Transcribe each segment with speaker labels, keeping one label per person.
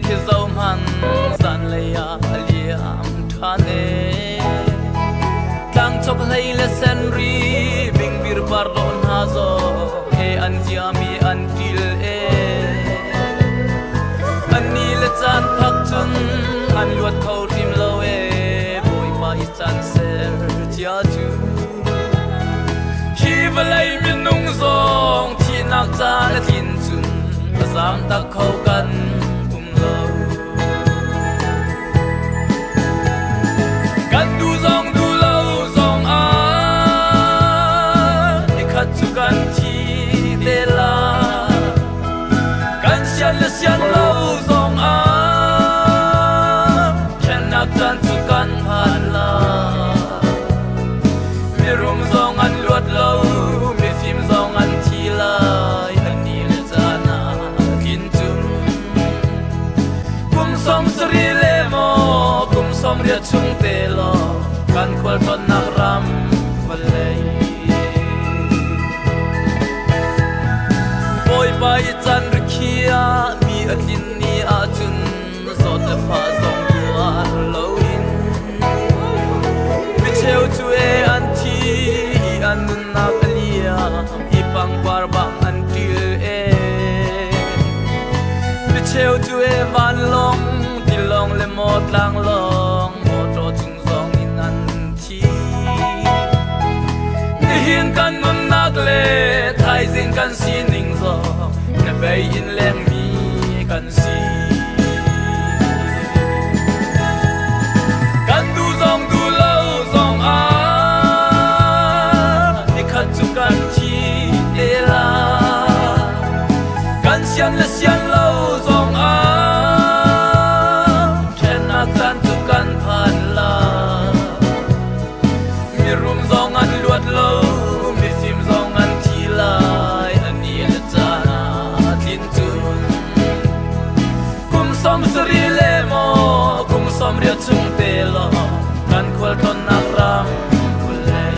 Speaker 1: khi zohhmanh zanlei ah a liam ṭhan ee. Tlangchok hlei le senri bingbir par dawh hna zong he an ziami an ṭil ee. An ni le caan phak cun an luat kho hrim lo ee. Bawipa i caan ser cia cu. Hi vawlei minung zong thihnak caan a tlin cun a zaam tak kho kan um lo. Kan duh zong duh lo zong ah nikhat cu kan thi te lai. Kan sian le sian lo zong ah ṭhennak caan cu kan phan lai. Mirum zong an luat lo, mifim zong an thi lai. An ni le caan ah tlin cun. Kum 70 le maw kum 80 chung te law kan khualtlawnnak ram vawlei. Bawipa i can rikhiah mi a tlin ni ahcun zawt le fah zong tuar loin micheu cu e an thi i an nunnak a liam i pangpar bang an ṭil e. Micheu cu e vanlawng tilawng le maw tlanglawng mawṭaw cung zong in an thi. Nihin kan nunnak le thaizing kan sining zong na bei in lengmi kan si. Kan duh zong duh lo zong ah nikhat cu kan thi te lai. Kan sian le sian lo zong ah ṭhennak caan cu kan phan lai. Mirum zong an luat lo, mifim zong an thi lai. An ni le caan ah tlin cun. Kum 70 le maw kum 80 chung te law kan khualtlawnnak ram vawlei.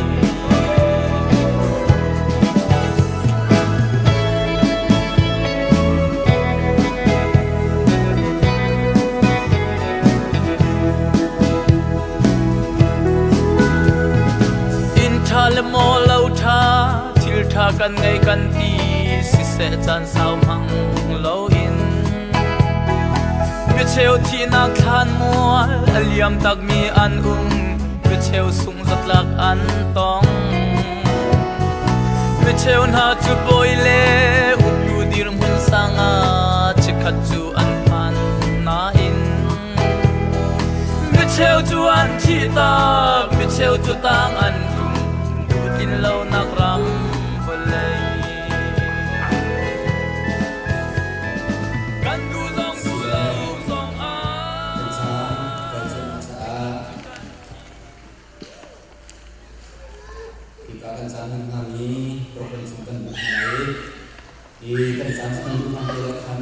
Speaker 1: Inn ṭha le maw lo ṭha, thil ṭha kan ngei kan ti, siseh caan sau hmang loin. Micheu thihnak thlan mual a liam takmi an um, micheu sung zatlak an tong. Micheu hna cu bawi le uktu dirhmun sang ah chikkhat cu an phan nain micheu cu an thih tak, micheu cu tang an tlum, duhtlin lonak ram vawlei. Kan duh zong duh lo zong ah
Speaker 2: Kan caan kan cawnnak caah hika kan caan hman hngami program chung kan duh hna i i kan caan cu kan duh hna te le khan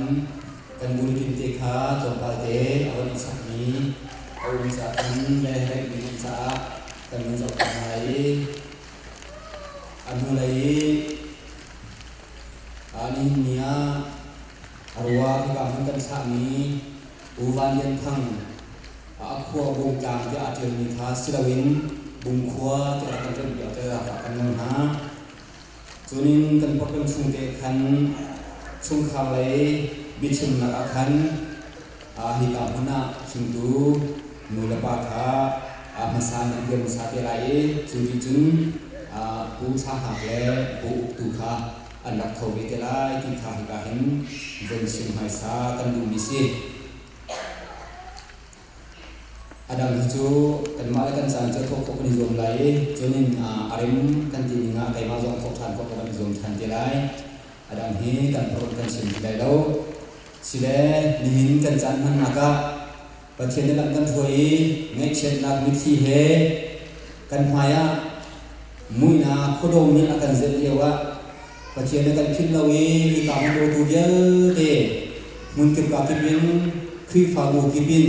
Speaker 2: kan bulletin te kha tlawmpal te a van i chapmi a um caah khan le remh ding um caah kan van zoh hna i a hnulei i Nihin ni ah a rua hika hmun kan thlahmi U Van Lian Thang a khua Bungtlang tiah aa ṭialmi kha si loin Bungkhua tiah rak kan remhpiak te ah kan ngol hna. Cunin kan program chung te khan chungkhar lei biachimnak ah khan hika hmun ah hringtu nu le pa kha hmasa in an dir hmasa te lai i cu ti cun Pu Thla Hngak le Pu Uk tu kha an rak tho ve te lai ti kha hika hin von chim hmaisa kan duhmi si. A dang hi cu kanmah le kan caan cu thawk khawh kan i zuam lai i cunin a rem kan ti ning ah keimah zong thawk ṭhan khawh kan i zuam ṭhan te lai. A dang hi kan phorh kan chim ti lai lo. Sile nihin kan caan hmannak ah Pathian nih lam kan hruai i ngaihchiatnak mitthli he kan hmai ah muihnak khuadawm nih a kan zelh lio ah Pathian nih kan philh lo i hika hmun dawtu vialte hmunkip ka kip in Khrihfabu kip in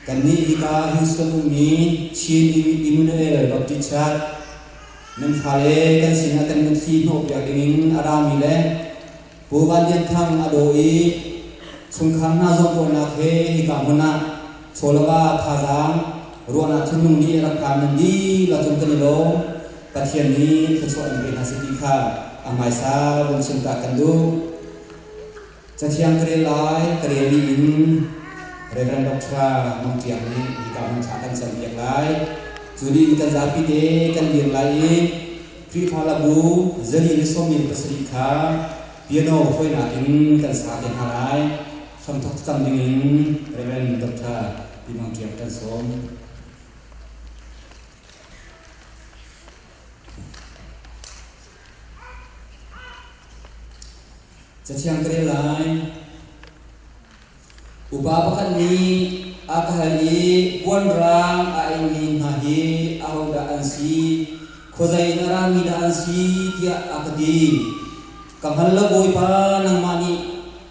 Speaker 2: kannih hika Houston ummi Chin Emmanuel Baptist Church nan fale kan sinah kan mitthli hnawhpiak dingin a rami le Pu Van Lian Thang a daw i Chungkhar hna zawnruahnak he hika hmun ah chawlava thazaang ruahnak thinlung nih rak phan nan dihlak cung kan i lawm. Pathian nih thluachuah in pe hna seh ti kha a hmaisa vun chim ta kan duh. Cathiang ka rel lai, ka rel dih in Reverend Dr. Mang Ṭiak nih hika hmun thla kan campiak lai. Cu dih in kan zapi te kan dir lai i Khrihfa labu 477 kha piano hruainak in kan sa te hna lai. Hramthok cam dingin Reverend Dr. Pi Mang Ṭiak kan sawm. Cathiang ka rel lai. Upa pakhat nih a ka hal i puanrang a eimi hna hi ahodah an si, khuazei in a rami dah an si tiah a ka ti. Ka hngal lo Bawipa, nangmah nih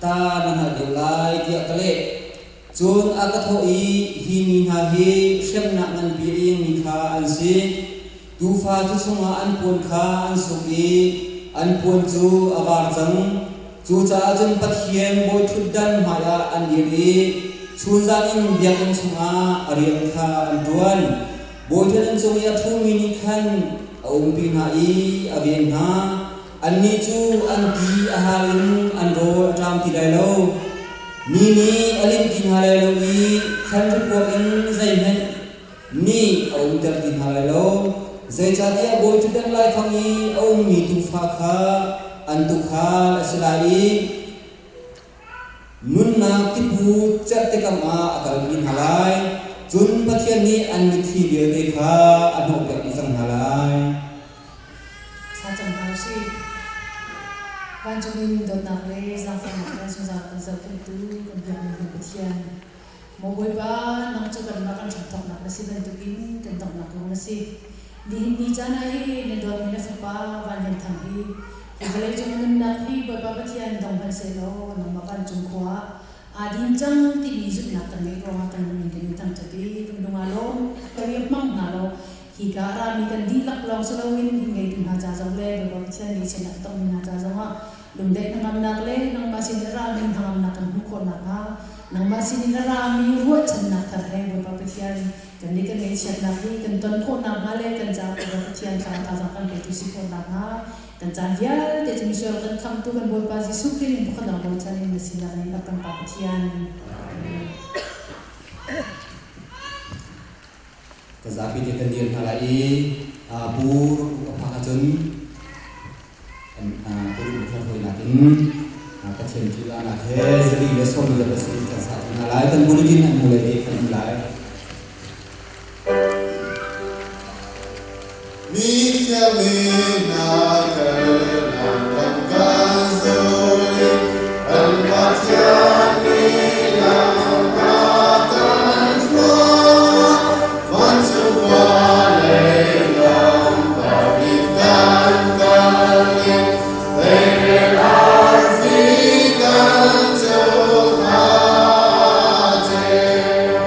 Speaker 2: ta na hngalh deuh lai tiah ka leh. Cun a ka thawh i hi mi hna hi hremnak nganpi a ingmi kha an si. Tuufa cu chungah an puan kha an suk i an puan cu a var cang. Cucaah cun Pathian bawiṭhutdan hmaiah an dir i chunzan in biakinn chungah a rian kha an ṭuan. Bawiṭhutdan cung i a ṭhumi nih khan a umpi hna i a ven hna. Annih cu an ti a hal in an rawl a ṭam ti lai lo. Mi nih a lim ti hna lai lo i thlanripuak in zeihmanh nih a umter ti hna lai lo. Zeicahtiah bawiṭhutdan laifang i a ummi tuufa kha an tuukhal a si lai i nunnak tipu cerhtikam ah a kalpi hna lai. Cun Pathian nih an mitthli vialte kha a hnawhpiak dih cang hna lai.
Speaker 3: Thlacam hna u sih. Vancung in dawtnak le zaangfahnak he zungzal kan zohkhenhtu kan biakmi kan Pathian. Maw Bawipa, nang cu kanmah kan hramthawknak na si bantukin kan donghnak zong na si. Nihin ni caan ah hi na dawtmi na fapa Van Lian Thang hi hi vawleicung nunnak hi Bawipa Pathian dong hmanh sehlaw nangmah vancung khua ah aa din cang timi zumhnak kan ngeih ruangah kan lung in kan in thangṭhat i kan lung aa lawm. Ka rian hmang hna law hika a rami kan dihlak lawng si loin inn ngeitu hna ca zong le Bawipa Pathian nih chiatnak a tongmi hna ca zongah lungdaih hnangamnak le nangmah sin in a rami hnangamnak kan hmuh khawh nakhnga nangmah sin in a rami ruahchannak thar he Bawipa Pathian kan nih kan ngaihchiatnak hi kan ton khawh nakhnga le kan caah Bawipa Pathian thlarau thazaang kan petu si khawh nakhnga kan caan vialte cu misual kan khamhtu kan Bawipa Jesuh Khrih min pakhat lawng bochan in na sinah in kan Pa Pathian. Amen.
Speaker 2: Ka zapi te kan dir hna lai i pu ka phak ahcun pu ka hawinak in Pathian ṭihzahnak he 447 kan sa hna lai kan bulletin an hmu lai te kan um lai.
Speaker 4: Mi thiangmi hna kalnak lam kan zul i kan Pathian nih lam a kan hruai. Vancung khua lei lam pahnih kan kal i teirel arfi kan cung a ceu.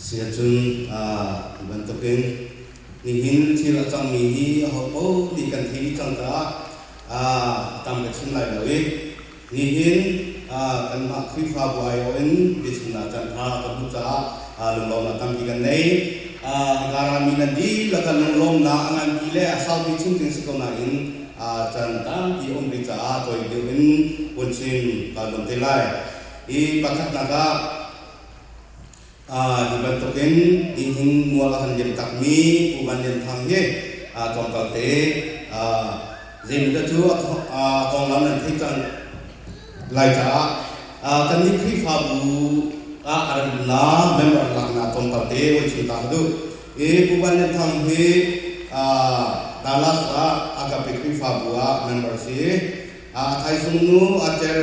Speaker 4: Asiahcun hi bantukin nihin thil a cangmi hi ahopaoh nih kan thei dih cang caah a tam ka chim lai lo i nihin kanmah Khrihfabu aiawh in biachimnak caanṭha ka hmuh caah lunglawmnak tampi kan nei. Hika rami nan dihlak kan lunglawmnak a nganpi le a saupi chim ding si ko nain caan tampi a um rih caah tawi deuh in hun chim kaa zuam te lai. Hi pakhatnak ah Hi bantukin nihin mual a kan liam takmi Pu Van Lian Thang hi tlawmpal te zeimaw cu a konglam nan theih cang lai caah kannih Khrihfabu ah a rat na member laknak tlawmpal te voi chim ta ka duh. Hi Pu Van Lian Thang hi Dallas ah Agape Khrihfabu ah member si. A thaizung nu a cer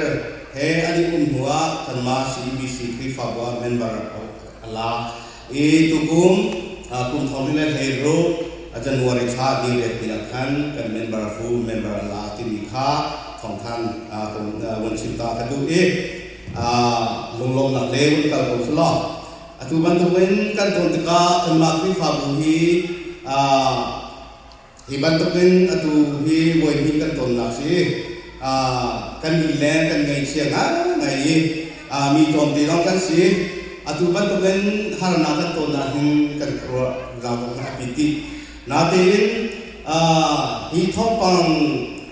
Speaker 4: he an i um hnu ah kanmah CEBC Khrihfabu ah member a la i tukum kum thong le hleiruk January thla ni riat ni ah khan kan member fu member a la timi kha thawngthan vun chim ta ka duh i lunglawmhnak le vun kal ko selaw atu bantukin kan ton tikah kanmah Khrihfabu hi Hi bantukin atu hi voihnih kan tonnak si. Kan leng kan ngaihchia ngaingai i mi tlawmte lawng kan si. Atu bantukin harnak kan ton ahhin kan khuaruah zau kong a pi ti. Natein hi thawngpang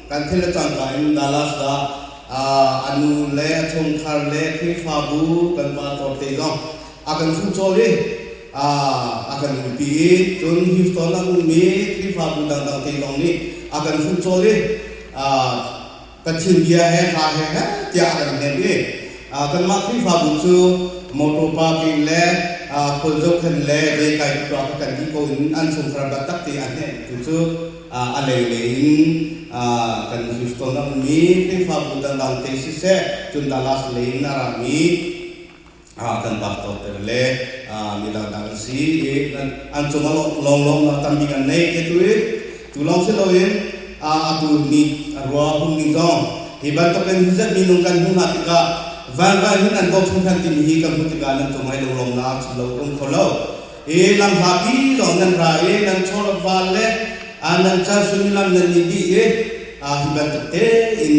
Speaker 4: kan thil le cangka in Dallas ah a nu le a chungkhar le Khrihfabu kan pa tlawmte zong a kan fuh cawl i a kan umpi i cun Houston a ummi Khrihfabu dangdang te zong nih a kan fuh cawl i Pathian bia he hla he he tiah a kan hnemh i kanmah Khrihfabu cu motor parking le khual zohkhenh le zeikai tuah kha kan dih ko in an chungkhar taktak te a hnemh tu cu a lei lei in kan Houston a ummi Khrihfabu dangdang te siseh cun Dallas lei in a rami kan pastor te le mi dangdang an si i an cung ah lawnglawmnak tampi kan nei te tu i tu lawng si loin atu ni a rua hum ning zong hi bantukin hi zat minung kan hmuh hna tikah vanvan hin an bawm hringhran timi hi kan hmuh tikah nan cung ai lunglawmnak chim lo um kho lo i lam hlapi lawng nan ra i nan chawl val le nan chan suimilam nan ni dih i hi bantuk tein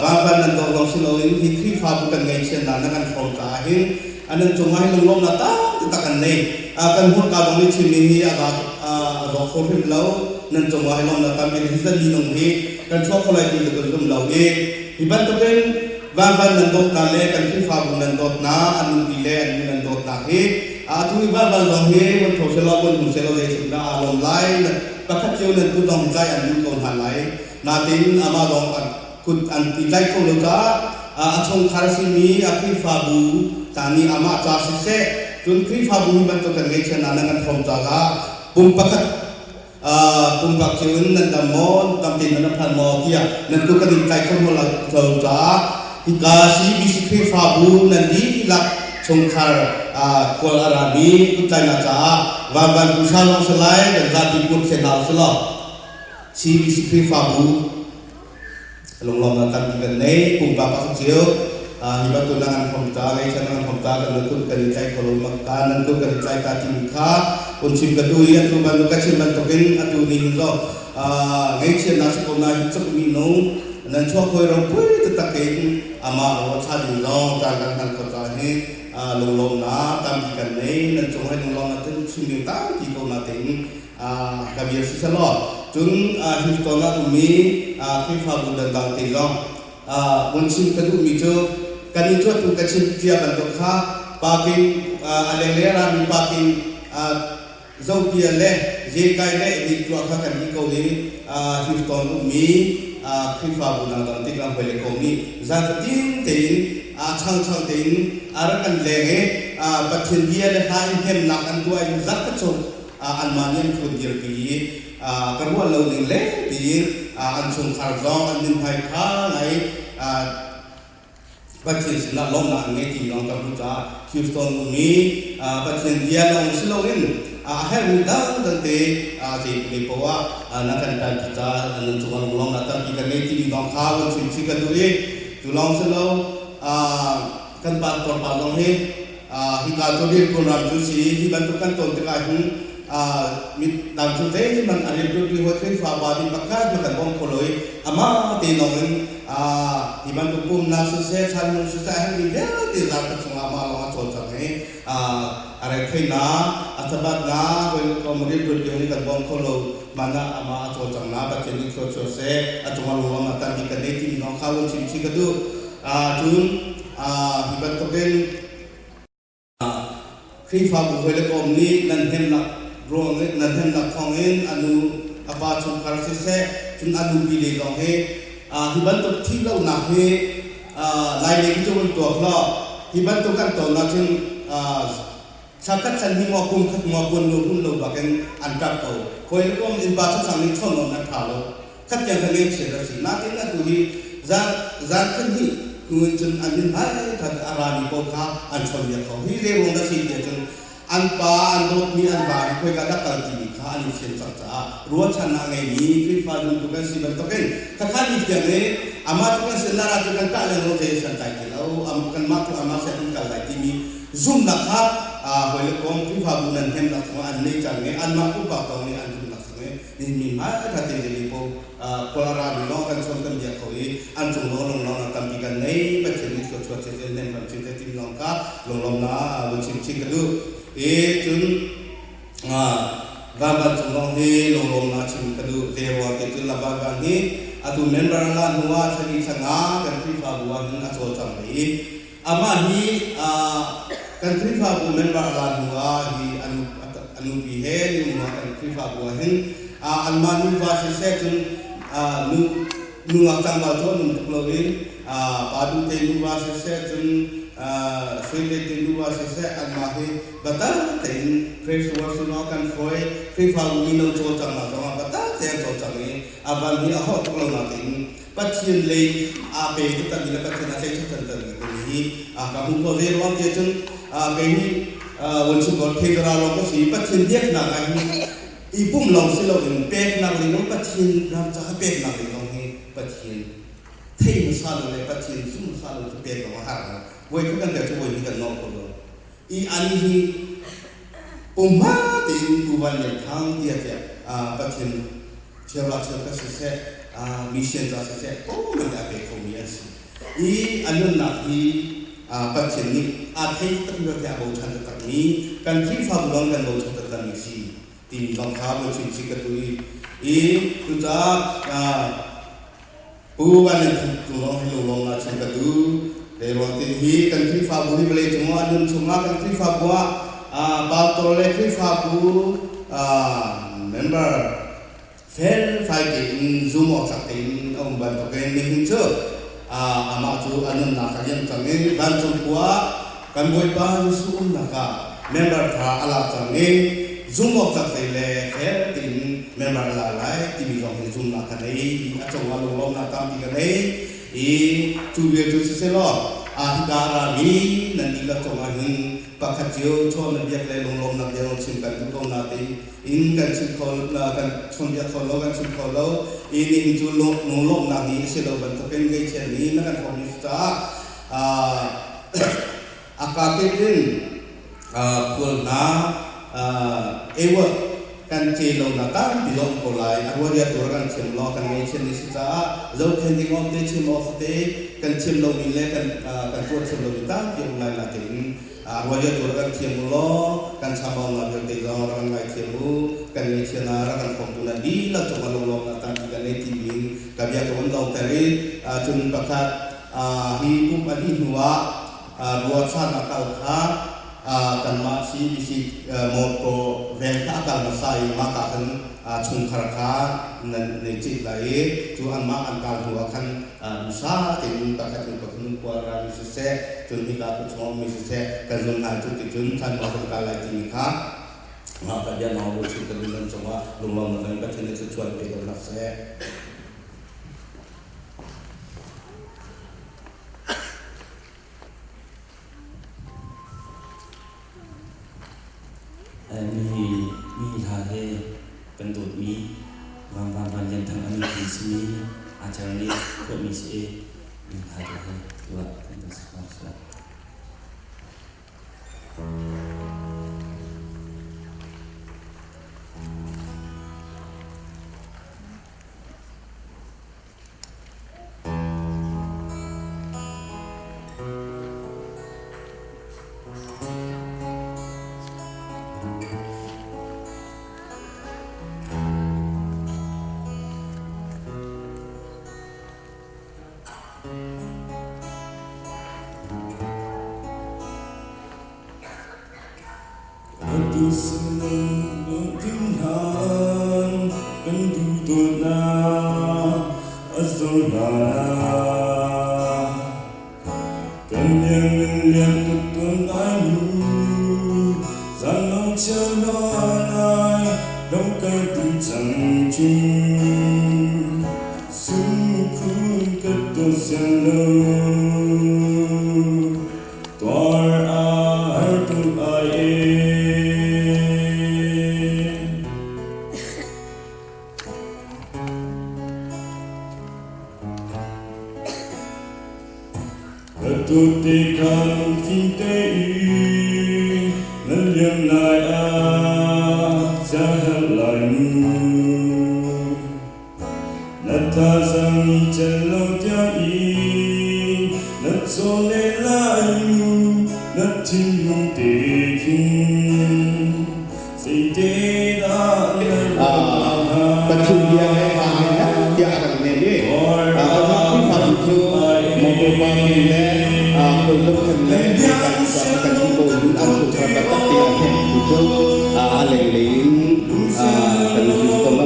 Speaker 4: vanvan nan dawh lawng si loin hi Khrihfabu kan ngaihchiatnak na kan hrawm caah hin nan cungah hin lunglawmnak tampi tak kan nei. Kan hmurka zong nih chimmi hi a zawk kho hrim lo. Nan cungah hi lawmnak tampi hi zan minung hi kan chuak kho lai ti ka zum lo i hi bantukin vanvan nan dawtnak le kan Khrihfabu nan dawtnak an nupi le an nu nan dawtnak hi atu i vanvan zong hi vun tho selaw vun hmu selaw zeitluk dah aa lawm lai. Pakhat cio nan kut zong hi tlai an duh ko hna lai. Natin amah zong an kut an ti tlai kho lo caah a chungkhar simi a Khrihfabu ta nih amah ca siseh cun Khrihfabu hi bantuk kan ngeihchiat nan kan hrawm caah pum pakhat pumpak cio in nan dam maw dam tein nan phan maw tiah nan kut kan in tlai kho lo caah hika CBC Khrihfabu nan dihlak chungkhar khual a rami kuttlainak caah vanvan pusa lawng si lai kan zapi kut thlen hna usih law CBC Khrihfabu lunglawmnak tampi kan nei pumpak pakhat cio hi bantuk na ngan hrom ta ngei chan ngan hrom ta kan kut kan i tlai kho lo mak ta nan kut kan i tlai ta timi kha un chim ka tu i atu bantuk ka chim bantukin atu ni hin zo ngeichiatnak si ko na hi cuk mi nung nan chuak hoi ro pui taktak in amah ro tha ding zong caan kan hman kho ca hi lunglawmnak tampi kan nei nan cung hai lunglawmnak tin chim ding tampi ko na tein ka bia si selaw cun Houston ah ummi Khrihfabu dangdang te zong vun chim ka duhmi cu kan i cuatu ka chim cia bantuk kha parking a lenglei a rami parking Zopial le Zekai le hi tuah kha kan ti ko i Houston ummi Khrihfabu dangdang tik lam hoi le kom nih zan fatin tein changchang tein a rak kan leng i Pathian bia le hla in hnemnak an tuah in zarh ka chung anmah nih an phun dirpi i ka ruah lo ning le tiin an chungkhar zong an mithmai kha ngai Pathian sinah lawmhnak an ngei ti lawng kan hmuh caah Houston ummi Pathian bia lawng si loin a herhmi dangdang te zei poah ah na kan ṭanpi caah nan cungah lunglawmhnak tampi kan ngei timi kong kha vun chim chih kan duh i cu lawng si lo kan pastor pa zong hi. Hika cu riantuan ram cu si hi bantuk kan ton tikah hin midang cu zeihmanh a riantuanpi hawi Khrihfa pa nih pakhat hmanh kan bawm kho lo i amah te lawng in hi bantuk pumnak siseh thlanlung siseh a herhmi vialte zarkhat chungah amah lawng a cawlcang i a retheihnak a thabatnak hawikom riantuanpi hawi kan bawm kho lo hmanh ah amah a cawlcangnak Pathian nih thluachuah seh a cungah lunglawmnak tampi kan nei timi lawng kha vun chim chih ka duh. Cun hi bantukin Khrihfabu hawi le kom nih nan hnemnak ruang nan hnemnak thawngin a nu a pa chungkhar siseh cun a nupi le zong hi hi bantuk thih lonak hi Lailei cu vun tuak law hi bantuk kan ton ahcun thla khat thlan hi maw kum khat maw kuan lo hun lo bakin an ṭap ko. Hawi le kom innpa chachang nih chawn an ṭha lo. Khat tiang kha ngeichia ka si. Nain atu hi zan zan khat hnih hnu in cun an min hmai kha a rami paoh kha an chawnbia kho. Hi zei ruang dah si tiah cun an pa an dawtmi an va hi khoika dah kal timi kha an i fian cang caah ruahchannak a ngeimi Khrihfa zumtu kan si bantukin khakha ni fiang i amah cu kan sin lara cu kan kah lengmang zei santlai ti lo kanmah cu amah sin kan kal lai timi zumhnak kha hawi le kom Khrihfabu nan hnemnak chungah an nei cang i anmah pumpak zong nih an zumhnak chung i mi hmai kha te le po Kawlra mi lawng kan chawn kan biak kho i an cung lawng lung lawng tampi kan nei Pathian nih thluachuah che zel nem ram chin te tim lawng ka lunglawm na vun chim chin ka duh i cun van van cung lawng hi lunglawm na chim ka duh ze ruang te cun la van van hi atu member la hnu ah thlali thlanga kan Khrihfabu ah hin a cawlcang i amah hi kan Khrihfabu member la hnu ah hi a nupi he nu kan Khrihfabu ah hin anmah nuva siseh cun nu nungak tlangval cu an um tuk lo i pa duhte nuva siseh cun suite te nuva siseh anmah hi batak tein praise worship kan hruai Khrihfabu mino cawlcanghnak zongah batak tein an cawlcang i a van hi a hawh tuk lo nain Pathian lei aa pe taktakmi le Pathian a tlaih taktakmi hi ka hmuh khawh ve ruang tiah cun kei hi Wanchukor Thekara lawng ka si Pathian biaknak ah hin i pum lawng si loin peknak lei zong Pathian ram caah peknak lei zong hi Pathian thei hmasa lo le Pathian zum hmasa lo cu pek lawng a har lo voi khat kan pek cu voi hnih kan nawh kho lo i ani hi pumma tein tuvan lian thang tiah tiah Pathian cheuhra cheukhat siseh mission ca siseh pawng a pe khomi an si i a nunnak hi Pathian nih aa thei takmi tiah a bochan taktakmi kan Khrihfabu zong kan bochan taktakmi si timi zong kha voi chim si ka duh i i cucaah Pu Van Lian Thang cung zong hi lunglawm na chim ka duh. Leiruang tin hi kan Khrihfabu hi vawlei cungah a nun chungah kan Khrihfabu ah pastor le Khrihfabu member felfai tein zum awk tlak tein a um bantukin nihin cu amah cu a nunnak a liam cang i vancung khua kan Bawipa Jesuh umnak ah member tha a lak cang i zumhawktlak te le fel tein member a la lai timi zong hi zumnak ka nei i a cungah lunglawmnak tampi ka nei i cu vial cu sisehlaw a hika rami nan dihlak cungah hin pakhat cio chawn na biak le lunglawmnak bia zong chim kan duh ko na ti in kan chim kho kan chawnbiak kho lo kan chim kho lo i nihin cu lunglawmhnak ni a si lo bantukin ngaihchia ni na kan hrawmmi caah a kakip in khual hna award kan ce lo na tampi lawm ko lai a ruaria tur kan thiam lo kan ngei thiam ni si caah zohkhen ding awm te chim awk te kan thiam lo mi le kan kan tuah thiam lo mi tampi um lai na tein a ruaria tur kan thiam u law kan chambau na vialte zong rak kan ngai thiam u kan ngei thiam na rak kan khom tu na dihlak cung a lunglawm na tampi kan nei ti min ka bia ka vun dong ter i cun pakhat Hi pumh a dih hnuah ruahchan a kal kha kanmah CBC motor veng kha a kal hmasa i mah ka khan chungkhar kha nan nei cit lai i cu anmah an kal hnuah khan duhsah tein pakhat in pakhat in kual rami siseh cun hika khuachung mi siseh kan zun hna cu ticun thlan kan kal lai timi kha ka bia nawl chim kan nan cungah lunglawmnak in Pathian nih thluachuah pe ko hna seh.
Speaker 5: Nihi hla he kan dawtmi Vangva Van Lian Thang a nupi simi Acer nih phuahmi si i nihi hla tu hi tuah kan kan sak hna seh. Dawtu sin dawt hlan kan duhdawtnak a zor hlan Kan liang nan lian tuk tawn lai mu Zanlong chia lai dong kal tu cang cu Sungkhun ka dawt sian lo Tuar a har tuk ai e. Ka dawt te kha lungfim tein nan liam lai ah siaherh lai mu. Na thazaang i celh lo tiang in na caw len lai mu, na thinlung te khin zeite dah na ruah hnga?
Speaker 4: Pathian bia he aa ngai tiah a rak nem i kanmah Khrihfabu cu Mongol party le Kawl Lungthin le kan kan ti ko in an chungkhar taktak te ah khin tu cu a lenglei in kan zum ko lo.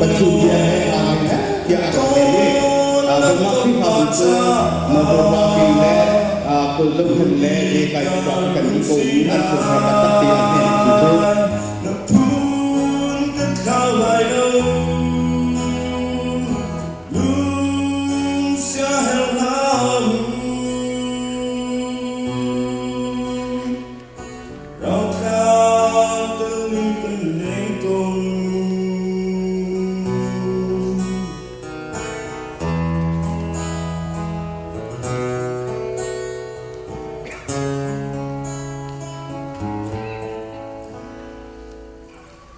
Speaker 4: Pathian bia he aa ngai tiah a rak nem i kanmah Khrihfabu cu Mongol party le Kawl Lungthin le kai kan ti ko in an chungkhar taktak te ah khin tu cu
Speaker 5: Na phun ka thlau lai lo. Lung siaherh hlah mu. Rauthla tel ning kan leng tawn mu.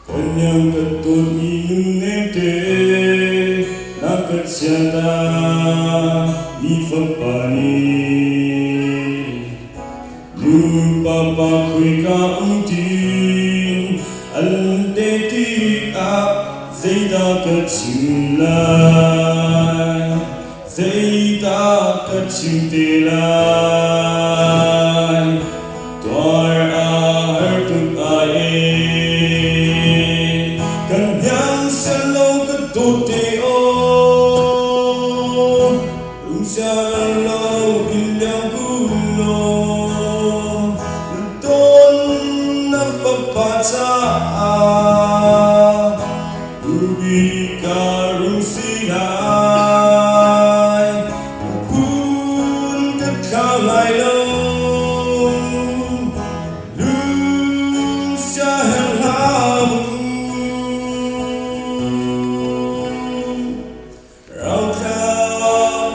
Speaker 5: Konyang ka dawtmi nunnem te na ka chiata mi fapa nih nu papa khuika um tin an te tikah zeidah ka chim lai zeidah ka chim te lai tuar a har tuk ai e kan hniang selo ka dawt te aw lungsia lo in liang ku law ton na fapa caah Ruby ka rung si lai, phun ka thlau lai lo. Lung siaherh hlah mu. Rauthla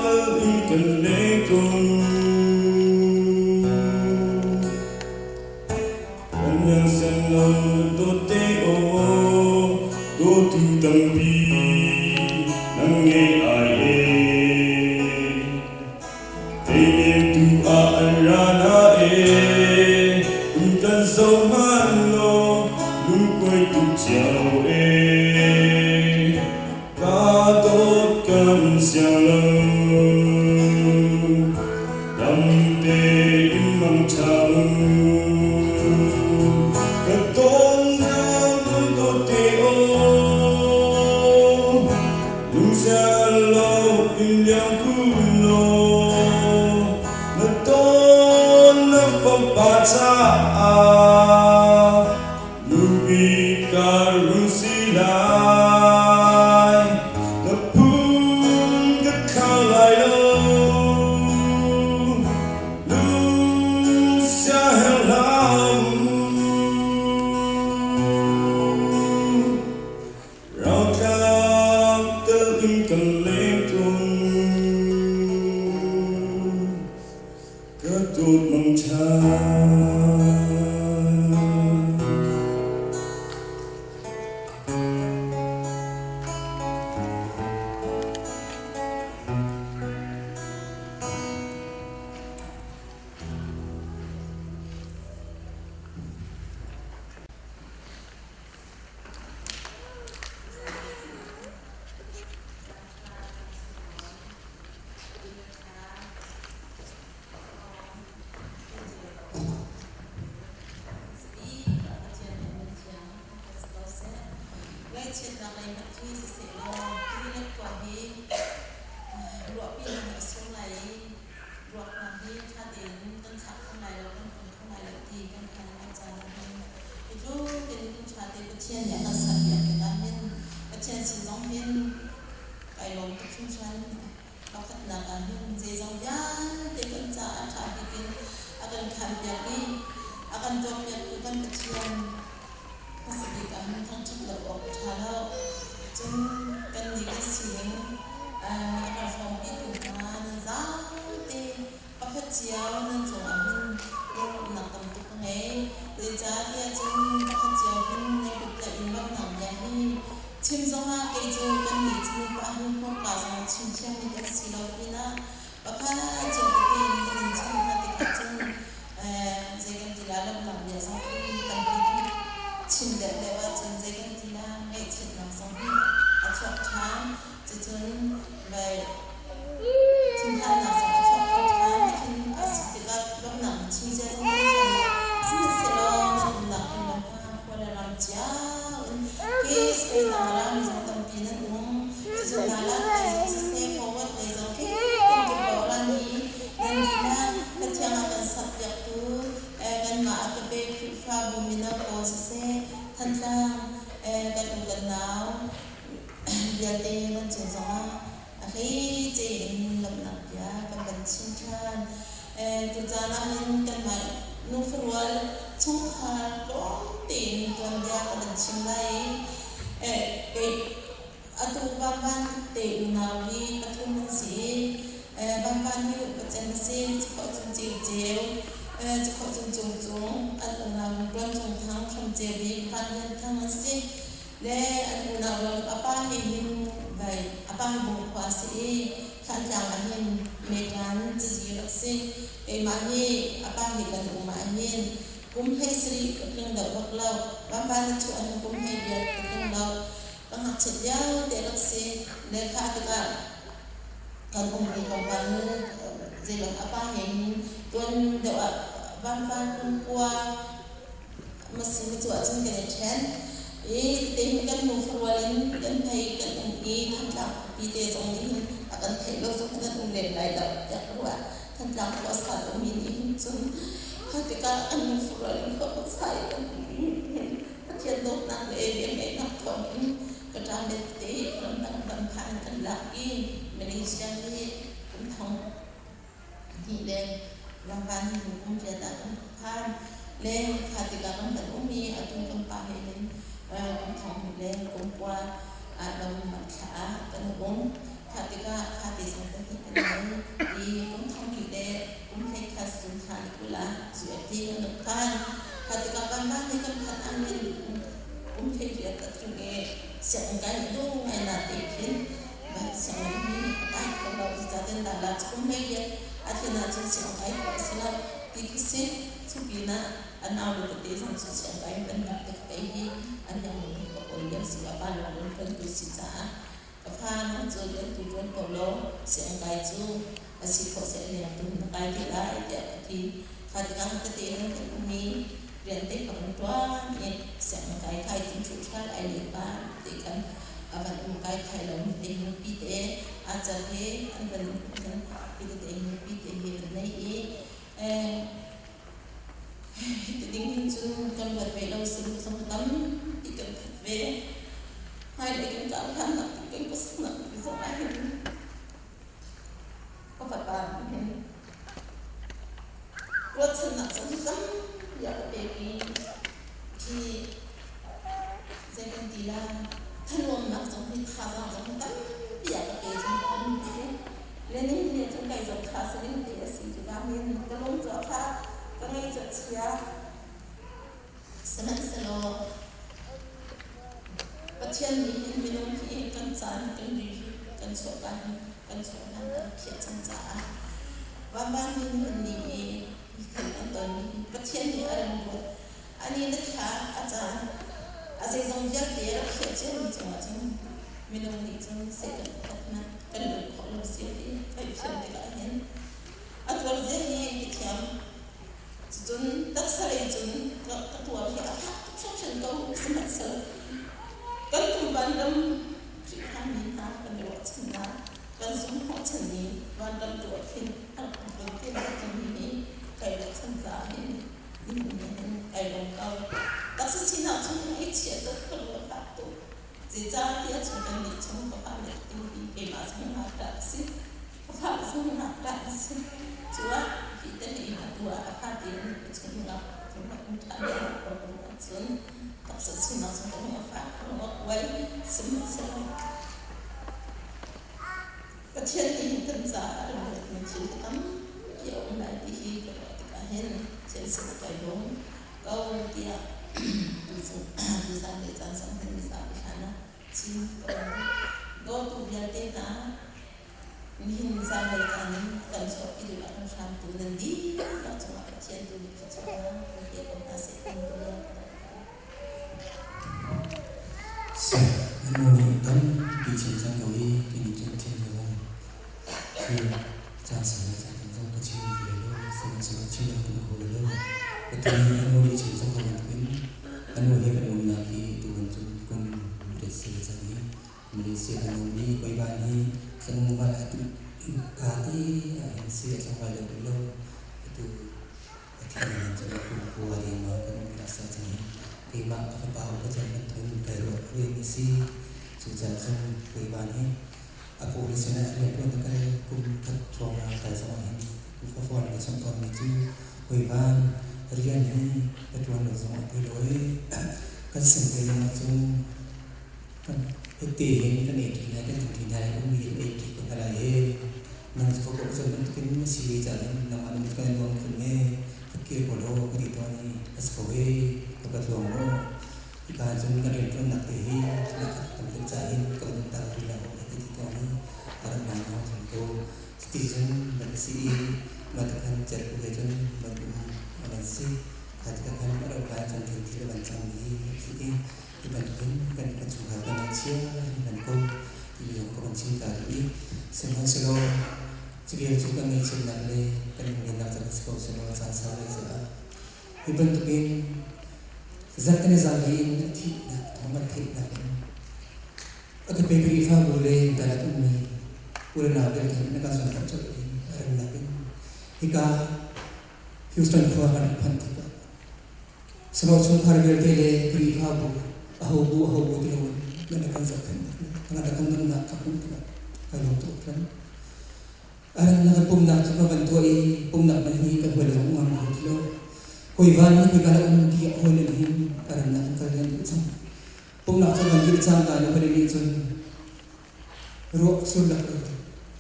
Speaker 5: kal in kan leng tawn. Kan yang sen lo dawt te aw, dawtu tampi nang ngei ai e. Kei tu ah an ra na e, um kan zo hman lo, lungkuai tuk cio e. Ka dawt kan siang lo, dam tein mang ṭha mu. Ka tawnnak dawt te aw, lungsia lo in liang kun law, na tawn na fapa caah Nupi ka rung si lai, na phun ka thlau lai lo. Lung siaherh hlah mu. Rauthla tel in kan leng tawn mu. Ka dawt mangṭha.
Speaker 6: piak i a kan tuahpiaktu kan Pathian hmasa bik ah hin thangṭhat lo awk a ṭha lo. Cun kannih kan sining a kan hrawmpitu hna nan zapi pakhat cio nan cungah hin lunglawmhnak tam tuk ka ngei. Zeicahtiah cun pakhat cio hin nan kut tlaih in lawmhnak bia hi chim zongah kei cu kannih cu nupa hin hmurka zong chim thiammi kan si lo pinah pakhat cio tete in kan in chim hna tikah cun zei kan ti lai lawmhnak bia zong hin tampi kan chim deuhdeuh ahcun zei kan ti lai ngaihchiatnak zong hi a chuak ṭhan. Cucun vai thinphannak zong a chuak kho ṭhan. Nihin a si tikah lawmhnak chim zia zong kan thiam lo. Sihmanhsehlaw nan umnak hmun le hma khua le ram cio in hi Spain ah rami zong tampi nan um. Cucun Dalat lei zong siseh, forward lei zong khi kan kip lo rami nan dihlak Pathian a kan sakpiaktu kanmah a ka pe Khrihfabu mino pawl siseh, Thantlang kan u kan nau vialte nan cung zongah a hleice in lawmhnak bia kan van chim ṭhan. Tucaan ah hin kanmah nufarual chungkhar tlawm tein tuanbia ka van chim lai i kei atu Vanvan te unau hi pathum an si i Vanvan hi upacem a si, Cakhawh Cung Ceu Ceu, Cakhawh Cung Cung Cung, an unau Tuan Cung Thang, Hram Ceu Bik, Van Lian Thang an si. Le an unau rual a pa he hin vai a pa hi Bungkhua a si i Thantlang ah hin Meṭan cazi rak si. Keimah hi a pa he kan um ah hin kum 17 ka tling deuh bak lo. Vanvan na chuah hin kum 18 ka tling lo. Ka ngakchiat lio te rak si. Le kha tikah kan ummi kongkal zeilong a pa he hin tuan deuh ah Vanvan kum kua Masi cu ahcun kan i ṭhen i tete hin kan nu farual in kan hei kan um i Thantlang khuapi te zong nih hin a kan theih lo zong hin an um lem lai lo tiah ka ruah. Thantlang khua sa lomi nih hin cun kha tikah kan nu farual in khua kan sa i kan um i hin Pathian dawtnak le velngeihnak thawng in ka ṭa le tete ramdang kan phan kan lak i Malaysia hi kum thong hnih le ramvan hi kum riat ah kan phan le kha tikah kan kan um i atu kan pa he hin kum thong hnih le kum kua ah November thla ah kan um. Kha tikah kha te zong kan hnih kan nei i kum thong hnih le kum hlei khat zun thla ni 20 ah CFT kan rak phan. Kha tikah vanvan he kan phanh ah hin kum hlei riat a tling i sianginn kai du ngai na te khin sianginn hi a kai kho lo zeicahtiah dala cu kum hlei riat a tlin ahcun sianginn kai khawh a si lo ti khi si. Cu pinah a nau le tete zong cu sianginn kai kan rak te kei hi an yang hi ka kawl lio si a pa lawng in ṭuantu si caah ka fa nang cu rian tu ṭuan ko law sianginn kai cu a si khawh seh leng tu na kai te lai tiah ka ti. Kha tikah tete nan kan um i rian te ka van ṭuan i sianginn kai kai tin ṭhuṭhal ai le pa ti khan a van um kai thai lo mi te nupi te a cal he an van pi tete nupi te he an nei i hi ti ding hin cun kan luat ve lo sin zong tam ti kan that ve hmailei kan kar hlan nak kan khuasaknak zong ah hin ka fapa hin ruahchannak zong tampi a ka pek i khi zei kan ti la thanuamnak zong hi thazaang zong hi tampi a ka pe zungzal mi si. Lenin nih cun kai zong kha saling te a si tikah hin ka lung cu a fak, ka ngaih cu a chia. Sihmanhsehlaw Pathian nih hin minung hi kan caan kan ri hi kan chuahka hin kan chuah hlan a rak khiah cang caah vanvan nih hin nih i thil an tonmi hi Pathian nih a rem ruat. A ni le thla a caan a zeizong vialte a rak khiah ciami cungah cun minung nih cun Satan pakhat hmanh kan lut khawh lo si ti theih tikah hin a tuar zia hi ka thiam. Cucun taksa lei cun ka tuar hi a fak tuk hringhran ko. Sihmanhsehlaw kan tum vanram Khrihfami hna kan i ruahchannak, kan zumhnawhchanmi vanram tu ah khin a rak um te lai timi hi kai ruahchan caah hin nihin ni hin kai lawm ko. Taksa sinak chung ngaihchia tuk ka lung a fak tuk. Zeicahtiah cun kannih chung ka fale tu hi keimah zong ngakṭah ka si. Ka fa zong ngakṭah ka si. Cu ah hi te nih atu ah a fate. tein ka chungah um ṭhan ko ahcun taksa chungah cun ka lung a fak, ka lung a kuai. Sihmanhsehlaw Pathian nih hin kan caah a kan ruatmi thil hi tampi a um lai ti hi ka ruah tikah hin Pathian sinah kai lawm ko tiah tuzan le caan zong hin mizapi hlan ah chim ka van duh. Dawtu vialte hna, nihin zanlei caan in a kan chuahpi duh a kan hramtu nan dihlak cungah Pathian tu nih thluachuahnak in pe ko hna seh ti ka bia ka dongh ko.
Speaker 2: Seh, na nu nih tampi chim cang ko i kei nih cun chim zong hi caan sau le caan tam zong ka chim ti lai lo. Sihmanhsehlaw chim lo ka kho lo. Atu hi a nu nih chim cang ko bantukin a nu he kan umnak hi tutan cun kum riat si le cang i Malaysia kan um i Koiban hi tlangval atu ka te ah hin si a tlangval deuh rih lo. Atu a thi in cun kum kua dengmang kan um laksa cang i keimah ka fapa upa cem bantukin kai ruah rihmi si. Cucaah cun keimah nih a pawle sinah rianṭuan a kal kum khat hrawng kal zongah hin fafawn ka chawnh tawnmi cu hawivan rian hi ka ṭuan lo zongah poi lo i kan sin te zongah cun kan hiti hin kan ei ṭi lai kan ding ṭi lai ummi kan ei ṭi ko hna lai i nang cu ka cun bantukin na si ve caah hin nangmah na kan nuam khun e ka kir ko lo ka ti tawn i a si ko e ka pa tluang maw hika cun kan rianṭuannak te hi na tam deuh caah hin ka van tak rih lo ka ti tawn i a rak nang nang cun ko cuti cun na ka si i mah ti khan cerku he cun van um a van si kha ti khan a rauh lai cun thil thil a van cang mi a si i Hi bantukin kan kan chungkhar kan ngaihchia kan ko timi zong ka van chim ta duh i sihmanhsehlaw cuvial cu kan ngaihchiatnak le kan lunglennak caan si ko sehlaw caan sau lei caah hi bantukin zarhteni zanlei in a thihnak thawng kan theihnak in a ka pe Khrihfabu le dalat ummi u le nau vialte na kan zawnruah colh i a remnak in hika Houston khua kan rak phanh tikah Samaw chungkhar vialte le Khrihfabu ahobu ahobu ti loin nan rak kan zohkhenhnak le nan rak kan nunnak ka hmuh tikah kai lawm tuk hran. A rannak kan pumnak cu ka van tuah i pumnak man hi kan hawi le zong ngam kho ti lo. Hawi van hi kuika la um ti a hawi le hin a rannak an kal rian duh cang. Pumnak cu van dir cangka in hawi nih cun ruah sur lak le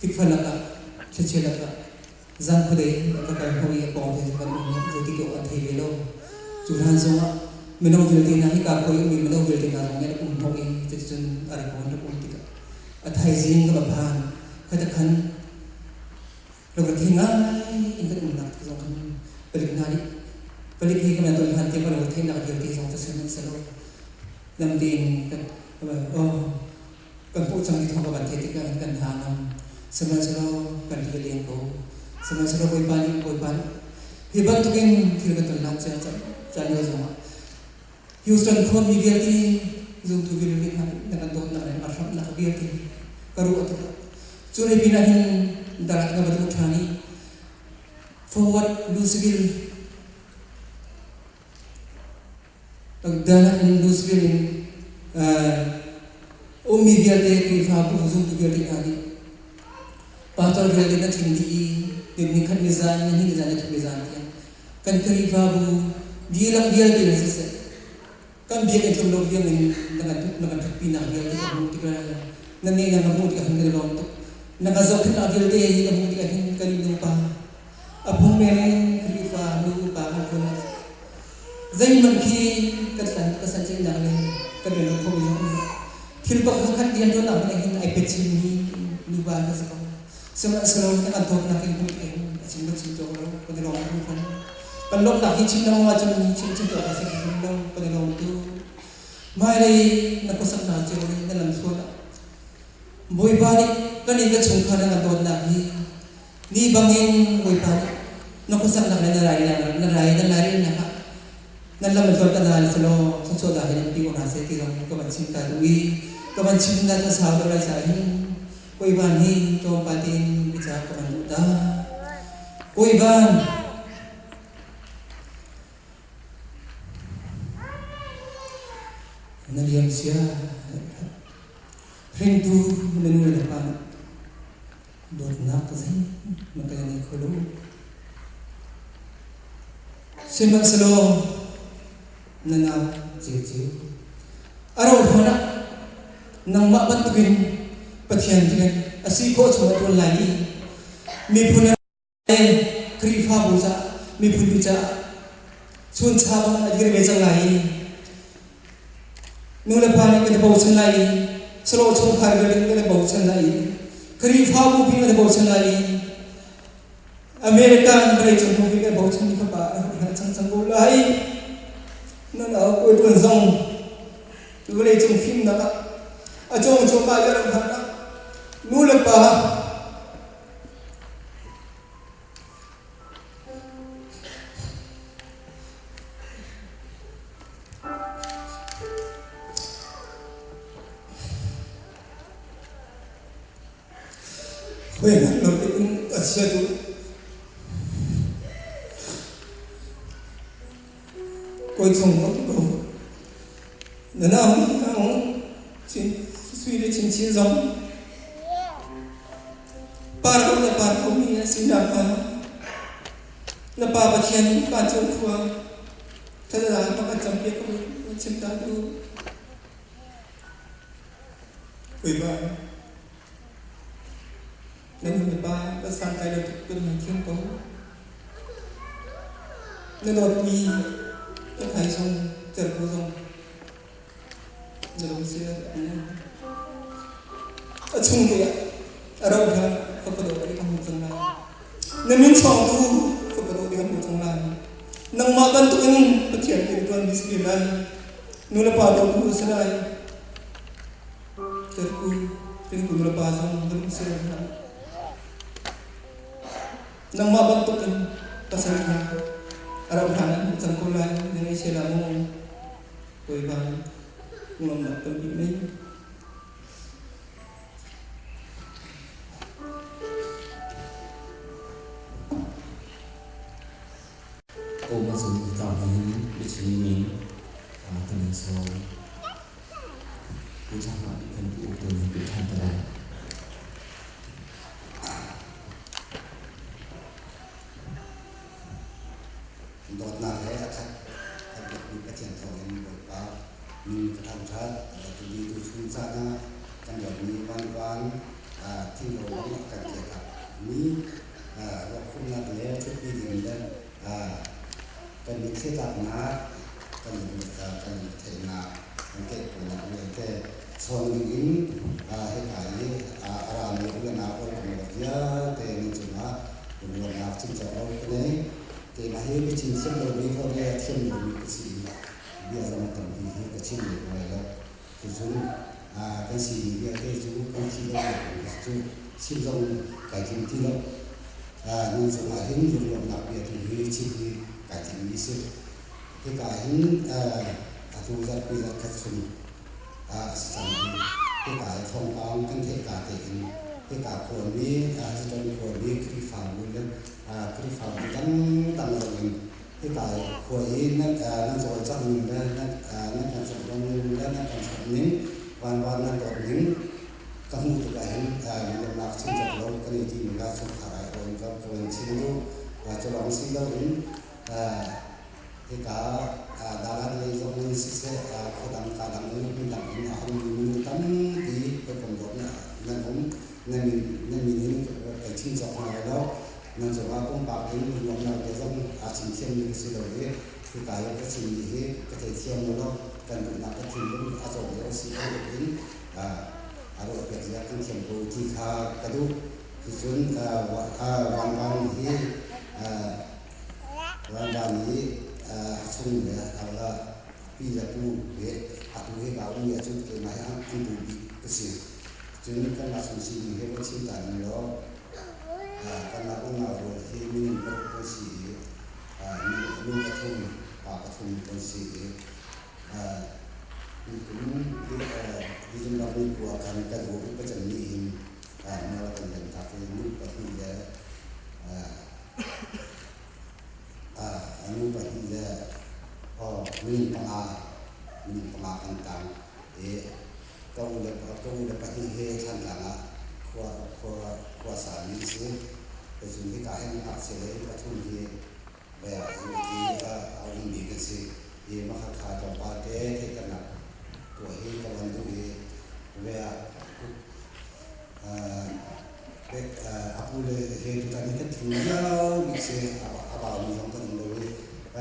Speaker 2: fikfa lakah thlichia lakah zan khuadei an va kal hnu i a pawng te kan um zeitik awk an thei ve lo. Cu hlan zongah mino vialte hna hika khoi ummi mino vialte hna zong nih an um hnawh i cuticun a rak an rak um tikah a thaizing ka va phan khata khan lungrethi ngai in kan umnak te zong khan palik hna nih palik hi kan ton hlan tiang kan lungretheihnak vialte zong cu sihmanhsehlaw lam tein kan oh kan hmuh cang ti thawng ka van theih tikah kan hna ngam. Sihmanhsehlaw kan ri leng ko. Sihmanhsehlaw Bawipa nih Bawipa nih hi bantukin thil kan ton hlan cia caan lio zongah Houston khuami vialte zumtu vialte hna na kan dawtnak le na kan hramhnak vialte ka ruah tikah cu lei pinah hin dalat ka va duh ṭhan i forward Louisville Dalat in Louisville in ummi vialte Khrihfabu zumtu vialte hna nih pastor vialte na tling dih i nikhat nizan nihnih nizan nithum nizan tiang kan Khrihfabu dihlak vialte in siseh kan biakinn tlum lo tiang in na kan na kan ṭhutpinak vialte ka hmuh tikah na nih na ka hmuh tikah hin kan i lawm tuk na ka zohkhenhnak vialte hi ka hmuh tikah hin kan i nupa a phung men in Khrihfa nu upa kan phun Zeihmanh khi kan san ka san ceihnak le kan rian kho mi zong um thil pakhat khat rian ṭuannak hmanh hin ai pet chinmi nuva kan si ko. Sihmanhsehlaw na kan dawtnak in hmuh in a chim kan chim cawk lo kan i lawm tuk hringhran. Kan lawmhnak hi chim lengmang ahcun chim chim cawk a si hrim lo kan i lawm tuk. Hmailei na khuasaknak cio le na lamthluan ah Bawipa nih kan inn le chungkhar na kan dawtnak hi Ni bangin Bawipa nih na khuasaknak le na rai na rai na lairelnak ah nan lam tluan kan hal selaw thluachuah dah hin an pi ko hna seh ti zong ka van chim ta duh i ka van chim na ka sau deuh lai caah hin Kawivan hi tlawmpal tein bica ka van duh ta. Kawivan na liam sia hringtu na nu le na pa nih Dawtnak zeihmanh kan i ngei kho lo.
Speaker 7: Sihmanhsehlaw na nau Ceuceu a rauh hlan ah nangmah bantukin Pathian rian a si khawh chung a ṭuan lai i miphun le Khrihfabu caah miphun caah chuncha bang a dir ve cang lai i nu le pa nih kan i bochan lai i sahlawh chungkhar vialte kan i bochan lai i Khrihfabu pi kan i bochan lai i American vawleicung pumpi kan bochan mi fapa a cang cang ko lai. Nan au kawi tuan zong vawleicung fimnak ah a cawng cuahmah le ram hlan ah nu le pa Hawi hngalh lo tein a chia duh. Kawi cung um ko. Na nau nih a ung chin sui le chinchin zong par ko na par ko mi a si nak na pa Pathian vancung khua thazang pakhat campiak ko chim ta tu. Bawipa, na nu na pa kan santlai lo tuk kan hmang thiam ko. Na dawtmi ka thaizung cerku zong na lungsi a A chung te ah a rauh hlan fapa dawt te ka hmu cang lai. Na min chawngtu fapa dawt te ka hmu cang lai. Nangmah bantukin Pathian rian ṭuan mi si lai. Nu le pa dawt u si lai. Cerku ringtu nu le pa zong na lung si hna. Nangmah bantukin pasal hna a rauh hlan an hmu cang ko lai. Na ngei sia la maw? Bawipa, lawmnak tampi nei.
Speaker 2: Ko ma zum ka hin biachim ning kan in sawm. Pu Thang ah kan pu uk tu nih pi ṭhan te lai.
Speaker 8: Dawtnak he a khat kan biakmi Pathian thawngin Bawipa min ka thangṭhat. Tuni tuchun caan ah kan dawtmi vanvan thingro bang a kan kiakak mi ruakhumnak le ṭhutpi ding le kan mitthli tlaknak kan kan theihnak kan keihpunak vialte chawng ding in hika i a rami u le nau hawikom le vialte nan cungah lungrualnak chimcawk lo ka nei. Keimah hi biachim thiam lomi holh le thiam lomi ka si i bia zong tampi hi ka chim lem lai lo. Cucun kan sining vialte cu kan thi lo cu chim zong kai tim ti lo. Nan cungah hin lunglawmhnak bia tu hi chim hi kai timmi si. Hika hin atu zarhpi zarhkhat chung a si cang i hika i thawngpang kan theihka tein hika khuami Ziton khuami Khrihfabu le Khrihfabu dangdang zong in hika khua i nan cawlcangh ning le nan kan cawlcangh ning le nan kan chawnh ning vanvan nan dawt ning ka hmuh tikah hin lunglawmhnak chim cawk lo kan i timi kha chungkhar ai awn ka van chim duh. Cu lawng si loin hika dalan lei zong in siseh khuadang ka dang in hmun dang in a hongmi minung tampi hawikom dawtnak nan um nan min in kan chim cawk hna lo. Nan cungah pumpak in lunglawmhnak bia zong aa chim thiammi ka si lo i hika i ka chimmi hi ka theithiam lo. Kan duhnak ka thinlung a cawk lio si bantukin a ruahpiak zia kan thiam ko ti kha ka duh. Cucun vanvan hi vanvan hi a chung le a pi le pu he atu he ka um ahcun keimah hi an pu bik ka si. Cun kanmah chung sining he kan chim ta ning law kanmah unau rual hi minung paruk kan si i nu pathum pa pathum kan si i nikum December ni kua khan kan u upa cem nih hin nawl a kan liam tak i nu pahnih le nu pahnih le minung panga kan tang i Ka u le pahnih he Thlantlang ah khua sami an si. Cun hika hin ngakchia lei pathum hi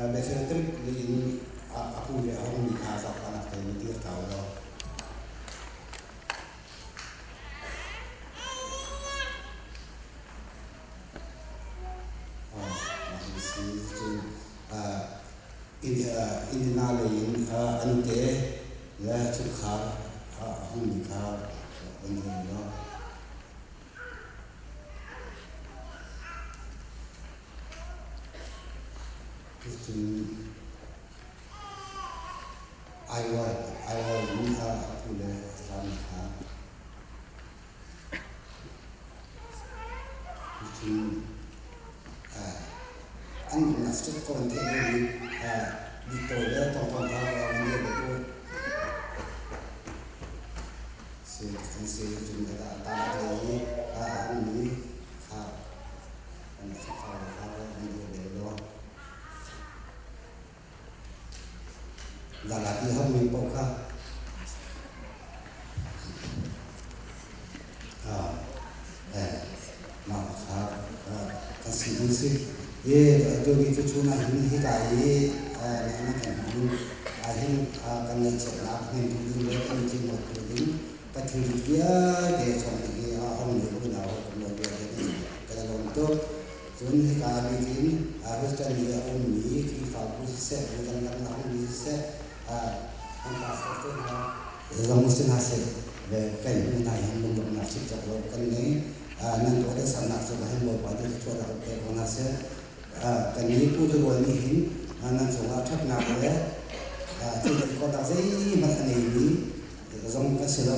Speaker 8: Bethel li in a pu le a hongmi kha zaangfahnak tein na dir ta u law. Indiana lei in an te le chungkhar a hungmi kha an dir law. Cun Iowa in a pu le a tlami kha Cun an nunnak cu kawn theih lomi biktawi le tawngtawng kha an ngei ve ko. Si an si cun a talat lai i a hangmi kha an chungkhar kha an dir ve law. Galati hangmi paoh kha mah kha kan si ding si. Hi tuni cu chun ah hin hika i na kan hmuh ahhin kan ngaihchiatnak hnemtu ding le kan tlinawttu ding ka thilri vialte chawng ding hi a hongmi unau kan nawl vialte kan i lawm tuk. Cun hika bik in Houston i a ummi Khrihfabu siseh, bu dangdang a ummi siseh, an pastor te hna zong si hna seh, kan hmuh hna hin lunglawmhnak chim cawk lo kan ngei. Nan tuah dansannak cungah hin Bawipa nih thluachuahnak in pek ko hna seh. Kan nih Pu Turual nih hin nan cungah ṭhatnak le thil ti khawhnak zeihmanh a neimi zong kan si lo.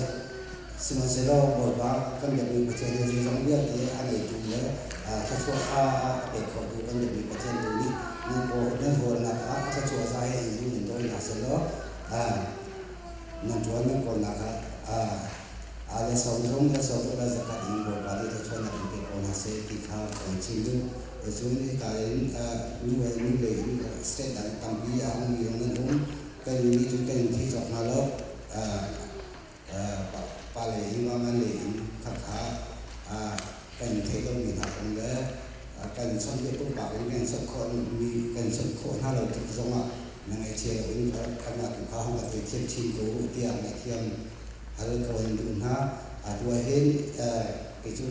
Speaker 8: Sihmanhsehlaw Bawipa kan biakmi Pathian hi zeizong vialte a ngeitu le thluachuah a pek khotu kan biakmi Pathian tu nih nan nan hawlnak ah a thluachuah za he in zul in dawi hna sehlaw nan ṭuan nan kawlnak ah a le 30 le 60 le zakhat in Bawipa nih thluachuahnak in pe ko hna seh ti kha kan chim duh. Cun hika in nu nu lei in state dang tampi a hungmi zong nan um. Kan nih cun kan in thei cawk hna lo. Pa lei in vaman lei in khakha kan theih lomi hna kong le kan chawnhbiak pumpak in kan chawnh khawh mi kan chawnh khawh hna lo tik zongah na ngaihchia lo in kanmah tu kha hong kan theithiam chin ko u tiah ngaihthiam hal ka van duh hna. Atu ah hin kei cu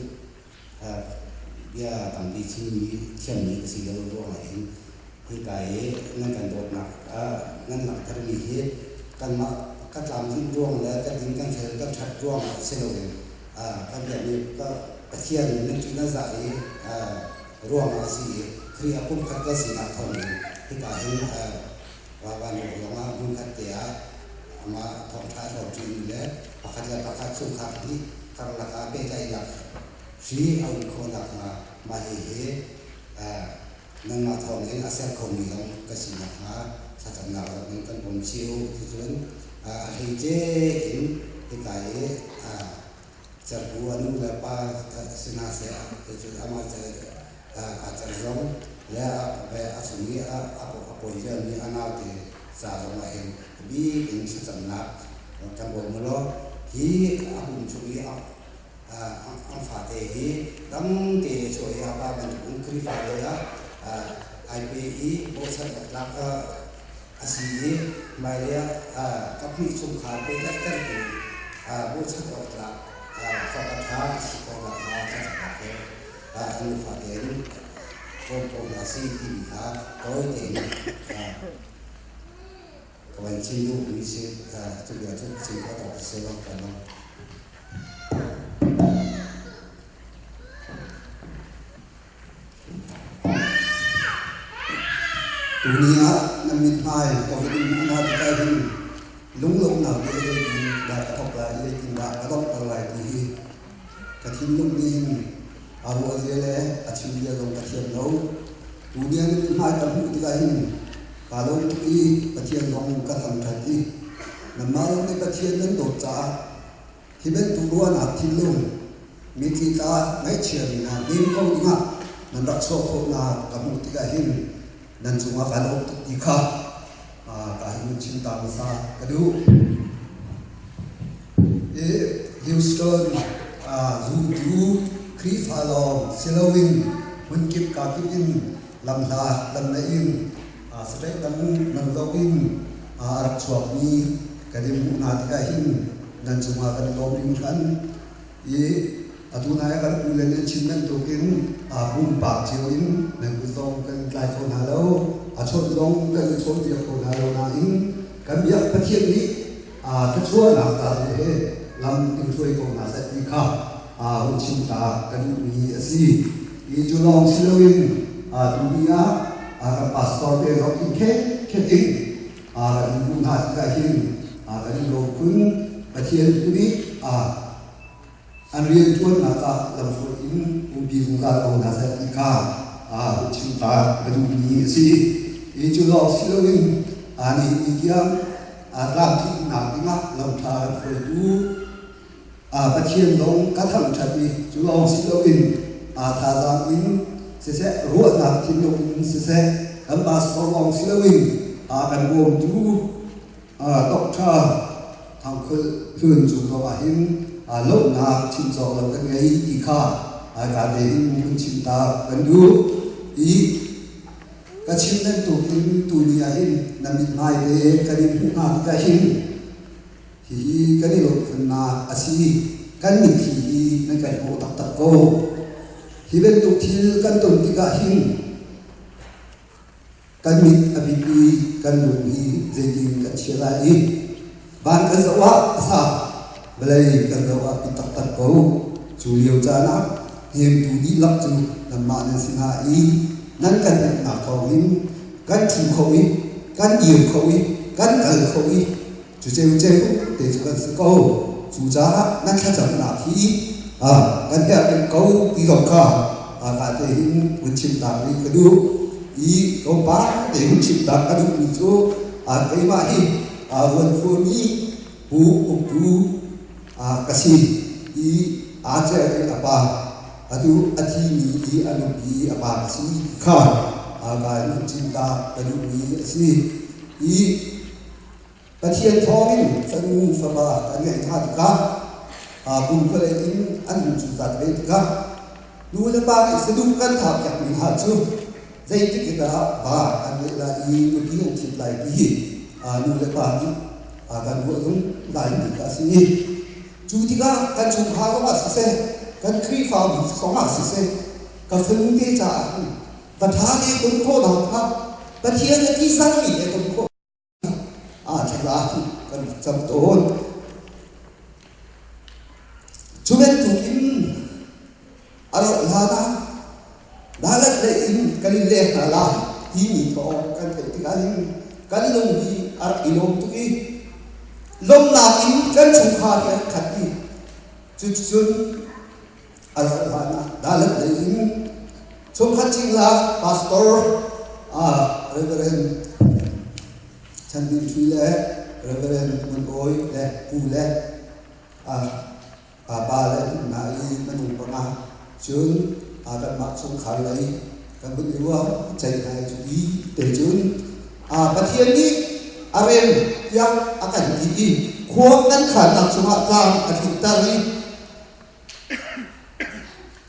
Speaker 8: bia tampi chimmi thiammi ka si lo ruangah hin hika i nan kan dawtnak nan langhtermi hi kanmah ka tlamtlinh ruang le kan inn kan fel kan ṭhat ruangah si loin kan biakmi Pathian nan ṭih nan zah i ruangah a si i Khrih ah pumkhat kan sinak thawngin hika hin vanlawng zongah hmunkhat te ah amah thawngṭha a hlawtṭimi le pakhat le pakhat chungkhar hnih karlak ah pehtlaihnak hri a um khawh nakhnga mah hihi nangmah thawngin a ser khomi zong ka si nakhnga thlacamnak rak in kan bawm chih u. Cucun a hleice in hika i cerku a nu le pa si hna seh cucun amah a cer zong le a chung i a pawi liomi a naute ca zong ah hin a bik in thlacamnak kan bawm u law hi a pum chung i an fate hi dam te le chuah i a pa bantukin Khrihfa lei ah ai pe i bochan awk tlak a si i hmailei ah kaphnih chungkhar pehtlaihtertu bochan awk tlak fapa ṭha a si khawh nakhnga thlacamnak he an nufa tein bawm ko hna sih timi kha tawi tein ka van chim duhmi si. Cu bia cu chim khawh tak si lo ka lawm.
Speaker 9: Tuni ah nan mithmai COVID in hmuh hna tikah hin lunglawmhnak nih zeitin dah ka thawk lai i zeitin dah ka donghter lai ti hi ka thinlung nih hin a ruah zia le a chim zia zong ka thiam lo. Tuni ah nan mithmai ka hmuh tikah hin kaa lawm tuk i Pathian zong ka thangṭhat i nanmah lawng nih Pathian nan dawt caah Hi bantuk ruahnak thinlung mitthli tla ngaihchiami hna hnem ko dingah nan rak chuah khawhnak ka hmuh tikah hin nan cungah kaa lawm tuk ti kha ka hin chim ta hmasa ka duh. I Houston zumtu Khrihfa lawng si loin hmunkip kakip in lamhla lamnaih in State dang nan zoh in a rak chuakmi kan i hmuh hna tikah hin nan cungah kan i lawm hringhran i atu nai kan u le nan chim bantukin pumpak cio in nan kut zong kan in tlai kho hna lo, a chawnh zong kan i chawnhpiak kho hna lo nain kan biak Pathian nih thluachuahnak ta le lam in hruai ko hna seh ti kha hun chim ta kan duhmi a si. Hi cu lawng si loin tuni ah kan pastor te zong in khet khet in kan in hmuh hna tikah hin kan in lawm khun. Pathian tu nih an rianṭuannak ah lamhruai in umpi zungzal ko hna seh ti kha hun chim ta ka duhmi a si. Hi cu lawng si loin nihin ni tiang tlamtlinnak dingah lamṭha kan hruaitu Pathian zong ka thangṭhat i cu lawng si loin thazaang in siseh ruahnak thinlung in siseh kan pastor lawng si loin kan bawmtu Doctor Thangkhul Hlun cung zong ah hin lawmhnak chim cawk lo kan ngei ti kha ka tein hun chim ta kan duh i ka chim bantukin tuni ah hin na mithmai te kan in hmuh hna tikah hin Hihi kan i lawmhnak a si. Kan mitthli hi nan kan hnawh taktak ko. Hi bantuk thil kan ton tikah hin kan mit a bit i kan lung hi zeitin kan chia lai i van kan zoh ah a sa, vawlei kan zoh ah bit taktak ko. Cu lio caan ah hnemtu dihlak cu nanmah nan si hna i nan kan hnemhnak thawngin kan ṭhu kho i kan dir kho i kan kal kho i Cu ceuceu te cu kan si ko. Cucaah nan thlacamnak hi kan herh ding ko ti zong kha ka te hin hun chim ta rih ka duh. I tlawmpal te hun chim ta ka duhmi cu keimah hi ruanfuami pu uktu ka si i aa cer i a pa atu a thimi i a nupi a pa ka si ti kha ka in hun chim ta ka duhmi a si. I Pathian thawngin fanu fapa kan ngeih hna tikah kum khualei in an hung cutzat ve tikah nu le pa nih saduh kan thahpiakmi hna cu zeitik in dah va an ngeih lai i nupi an ṭhit lai ti hi nu le pa nih kan ruah zungzalmi kha a si i cu tikah kan chungkhar zongah siseh kan Khrihfabu zongah siseh ka fanu te caah hin va ṭha te ton khawhnak kha Pathian a tihzahmi he ton khawh Thla hi kan rak cam tawn. Cu bantukin a rauh hlan ah dalat lei in kan in leng hna lai timi thawng kan theih tikah hin kan lung hi a rak i lawm tuk i lawmhnak in kan chungkhar hi a rak khat i cuticun a rauh hlan ah dalat lei in chungkhat cingla pastor Reverend Chan Bing Ṭhui le Reverend Ngun Awi le Pu le pa le hna i minung panga cun kanmah chungkhar lei kan vun i ruah ceih hna i cuti te cun Pathian nih a rem tiah a kan ti i khua kan khannak chungah tlang a tlinter i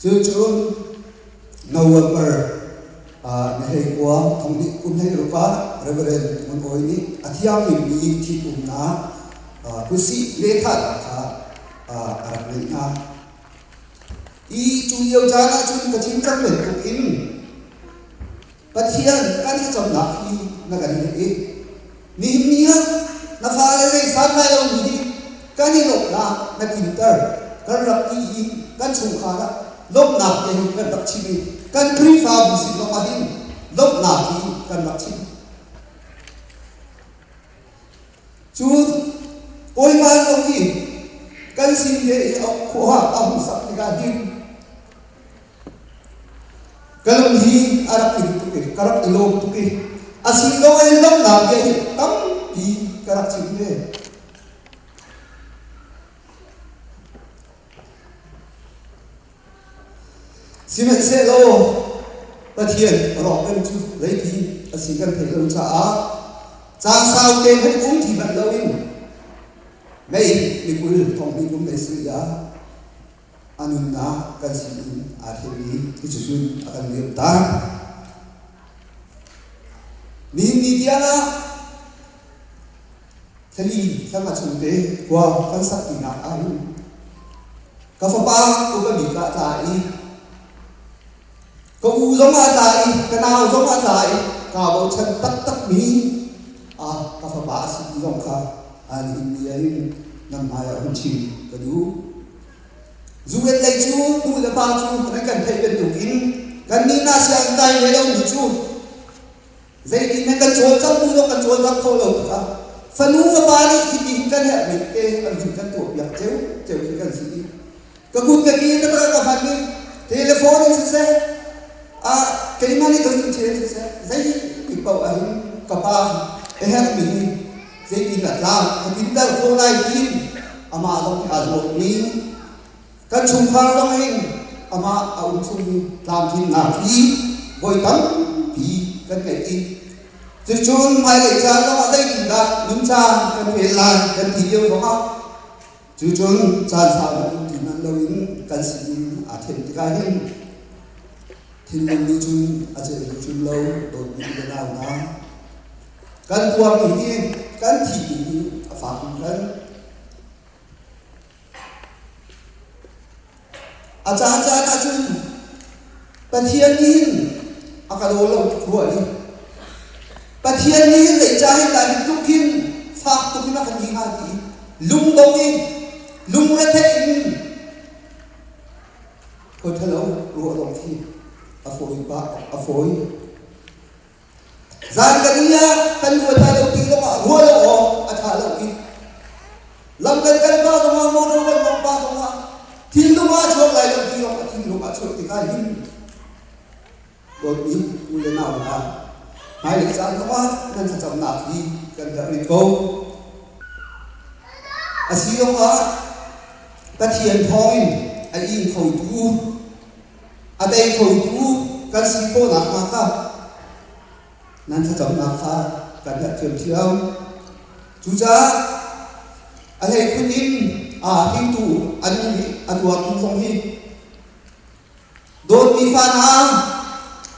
Speaker 9: Cucun November ni 19 thong hnih kum 16 ah Reverend Ngun Awi nih a thianghlimmi ṭhitumnak kutsih lehthahnak kha a rak ngeih hna. I cu lio caan ahcun ka chim cang bantuk in Pathian kan thlacamnak hi na kan leh i nihin ni ah na fale zei santlai lomi hi kan i lawmhnak na tlinter kan rak ti i kan chungkhar ah lawmhnak te hi kan rak chim i kan Khrihfabu sin zong ah hin lawmhnak hi kan rak chim. Cu Bawipa zong hi kan sin te i khua a hung sak tikah hin Ka lung hi a rak in tuk i ka rak i lawm tuk i a si ko ai lawmhnak bia hi tampi ka rak chim ve. Sihmanhsehlaw Pathian rawk cu leiti a si kan theih lo caah caan sau te hmanh um ti manh loin mei ni 20 thong hnih kum lei si ah a nunnak kan sinin aa thlen i cucun a kan liamtak. Nihin ni tiang ah thlali thla chung te khua kan sak tinak ah hin ka fapa upa bik ah tla i ka u zong ah tla i ka nau zong ah tla i kaa bochan taktak mi ah ka fapa a si ti zong kha nihin ni ah hin nan hmai ah hun chim ka duh. Zuet lei cu nu le pa cu nan kan theih bantukin kannih na sianginn kai ve lomi cu zeitin nan kan cawlcangh bu zong kan cawlcangh kho lo tikah fanu fapa nih hiti hin kan herhmi te an hun kan tuahpiak ceu ceu khi kan si i ka kut ka ke ka ka hman i telephone in siseh a keimah nih ka zun ṭhen siseh zei ti paoh ahhin ka pa a herhmi hi zeitin a tlak ka tinter khawh lai tiin amah zong hi aa zuammi kan chungkhar zong hin amah a um chung hi tlamtlinnak hi voi tampi kan ngeih i cucun hmailei caan zongah zeitindah nun caan kan rel lai kan ti lio zongah cucun caan sau nan um ti nan loin kan sinin aa then tikah hin thinlung nih cun a celh hrimhrim lo dawtmi le nau hna Kan tuarmi hi kan thihning hi a fak hringhran. A caan caan ahcun Pathian nih hin a ka daw lo tuk rua i Pathian nih hin zeicah hin dah hi tluk hin fak tuk in a kan ti hnga ti lungdong in lungretheih in hawi ṭhalo ruah lawng khi a fawi pah a fawi. Zan kan i ah kan luat lai lo ti zongah ruah lo awk a ṭha lo i lam kan kal pah zongah motor kan mawngh pah zongah thinlung ah a chuak lai lo ti zong a thinlung ah chuak tikah hin dawtmi u le nau hna hmailei caan zongah nan thlacamnak hi kan herh rih ko. A si zongah Pathian thawngin a ing khotu A tei khotu kan si khawh nakhnga kha nan thlacamnak kha kan herh ṭhiamṭhiam. Cucaah a hleikhun in aa hringtu a nu nih a tuartu zong hi dawtmi fa hna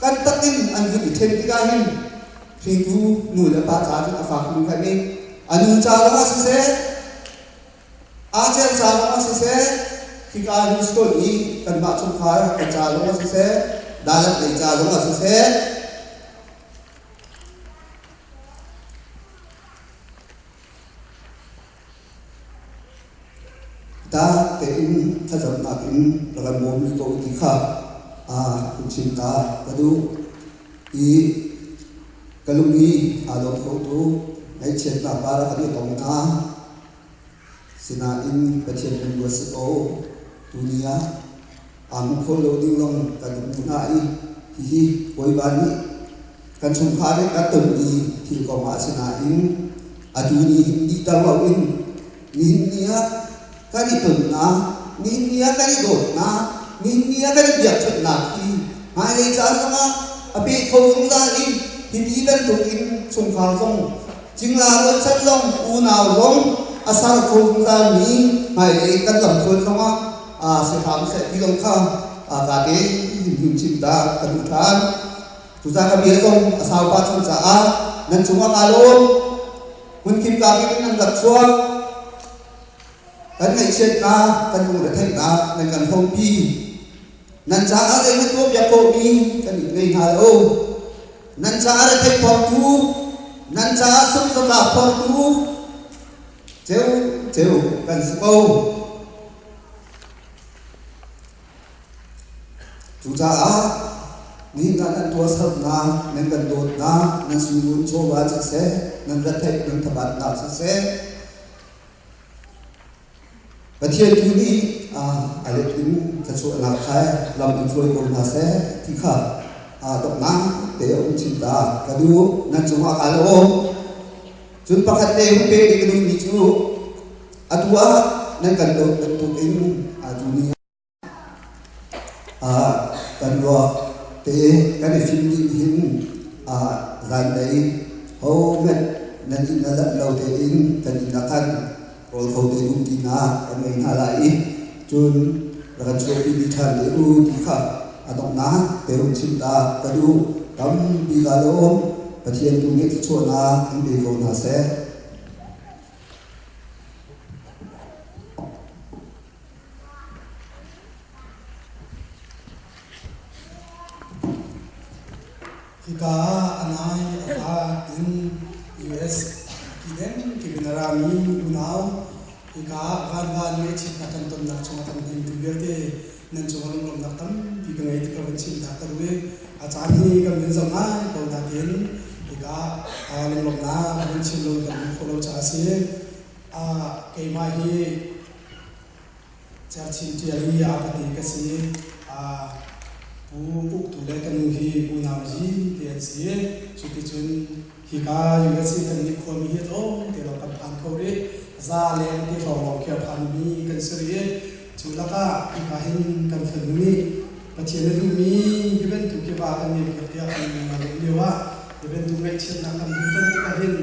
Speaker 9: kan tak in an vun i ṭhen tikah hin hringtu nu le pa ca cun a fak hringhran i a nu ca zongah siseh Aa cel ca zongah siseh, hika Houston i kanmah chungkhar kan ca zongah siseh, Dallas lei ca zongah siseh, ta tein thlacamnak in rak kan bawm rih ko ti kha hun chim ta ka duh i ka lung hi aa lawm kho tuk ngaihchiatnak par ah kan i tong hna. Sinain Pathian kan ruat si ko. Tuni ah aa hmu kho lo ding zong kan i hmu hna i hihi Bawipa nih kan chungkhar in kan tonmi thil kong ah sinain atu ni hin dihter loin nihin ni ah kan i tonnak, nihin ni ah kan i dawtnak, nihin ni ah kan i biakchawnhnak hi hmailei caan zongah a peh kho zungzal i hiti bantuk in chungkhar zong Cingla rualchan zong unau zong a sar kho zungzalmi hmailei kan lamthluan zongah si hram seh ti zong kha ka te himhim chim ta ka duh ṭhan. Cucaah ka bia zong a sau pah chung caah nan cungah kaa lawm. Hmunkim kaa kip in nan rak chuak. Kan ngaihchiatnak, kan lungretheihnak nan kan hrawmpi. Nan caah zeihmanh tuahpiak khawhmi kan in ngei hna lo. Nan caah retheih phortu, nan caah sungzatlak phortu, ceu ceu kan si ko. Cucaah nihin ah nan tuahsernak, nan kan dawtnak, nan sunglawi chawva siseh, nan retheih, nan thabatnak siseh, Pathian tu nih a let in thluachuahnak kha lam in hruai ko hna seh ti kha donghnak te a hun chim ta ka duh. Nan cungah kaa lawm. Cun pakhat te hun pek ding ka duhmi cu atu ah nan kan dawt bantuk in atu ni Kan ruak te kan i fim dih hin zanlei hohmanh nan inn a lanh lo tein kan inn ah khan rawl kho te dum ti hna kan ngei hna lai i cun rak kan chuahpi dih ṭhan te u ti kha a donghnak te run chim ta ka duh. Tampi kaa lawm. Pathian tu nih thluachuahnak in pe ko hna seh.
Speaker 10: Hika ah a nai a hlat in US kideng kip in a rami unau hika ah vanvan ngaihchiatnak kan tonnak chungah kan hnemtu vialte nan cungah lunglawmhnak tampi ka ngei ti ka vun chim ta ka duh i a caan hi kan vun zoh ngai ko nain hika ah lunglawmhnak ka vun chim lo kan um khawh lo caah a si. Keimah hi Cerchin ṭial i a pate ka si. Pu Uktu le ka nu hi unau zing te an si. Cuticun hika USA kan nih khuami hi tlawm te lawng kan phan kho rih. Za leng ti hrawng lawng khi a phanmi kan si rih. Cu lakah hika hin kan fanu nih Pathian a duhmi hi bantuk hi va kan ngeih piak tiah kan lung lio ah hi bantuk ngaihchiatnak kan hun ton tikah hin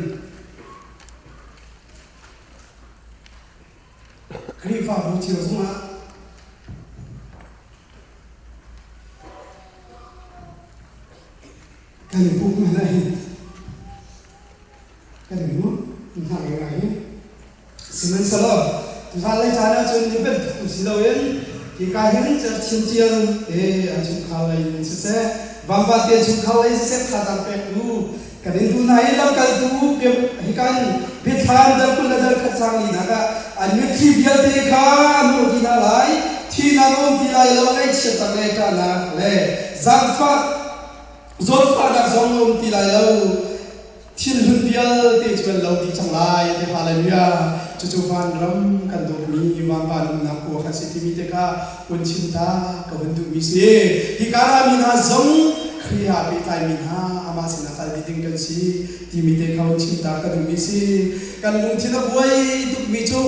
Speaker 10: Khrihfabu cio zongah kan i pumh hmanh ahhin kan i hmuh hna ngai hi. Sihmanhsehlaw tuzaan lei caan ahcun ni bantuk si loin hika hin cerchin tial te an chungkhar lei in siseh vanva te chungkhar lei siseh thazaang pektu Kan in duh hna i lamkaltu hika in biathlam dal 20 le dal khat sang linak ah an mitthli vialte kha an hmuh ti hna lai, thihnak a um ti lai lo, ngaihchiatnak le ṭahnak le zaangfah zawnfahnak zong a um ti lai lo. Thil hlun vialte cu an lo dih cang lai, ti Hallelujah. Cucu vanram kan dawtmi vanvan umnak khua kha si timi te kha hun chim ta ka hun duhmi si. Hika rami hna zong Khrih ah pehtlaimi hna amah sinah kal dih ding kan si timi te kha hun chim ta ka duhmi si. Kan lungthin a buai tukmi cu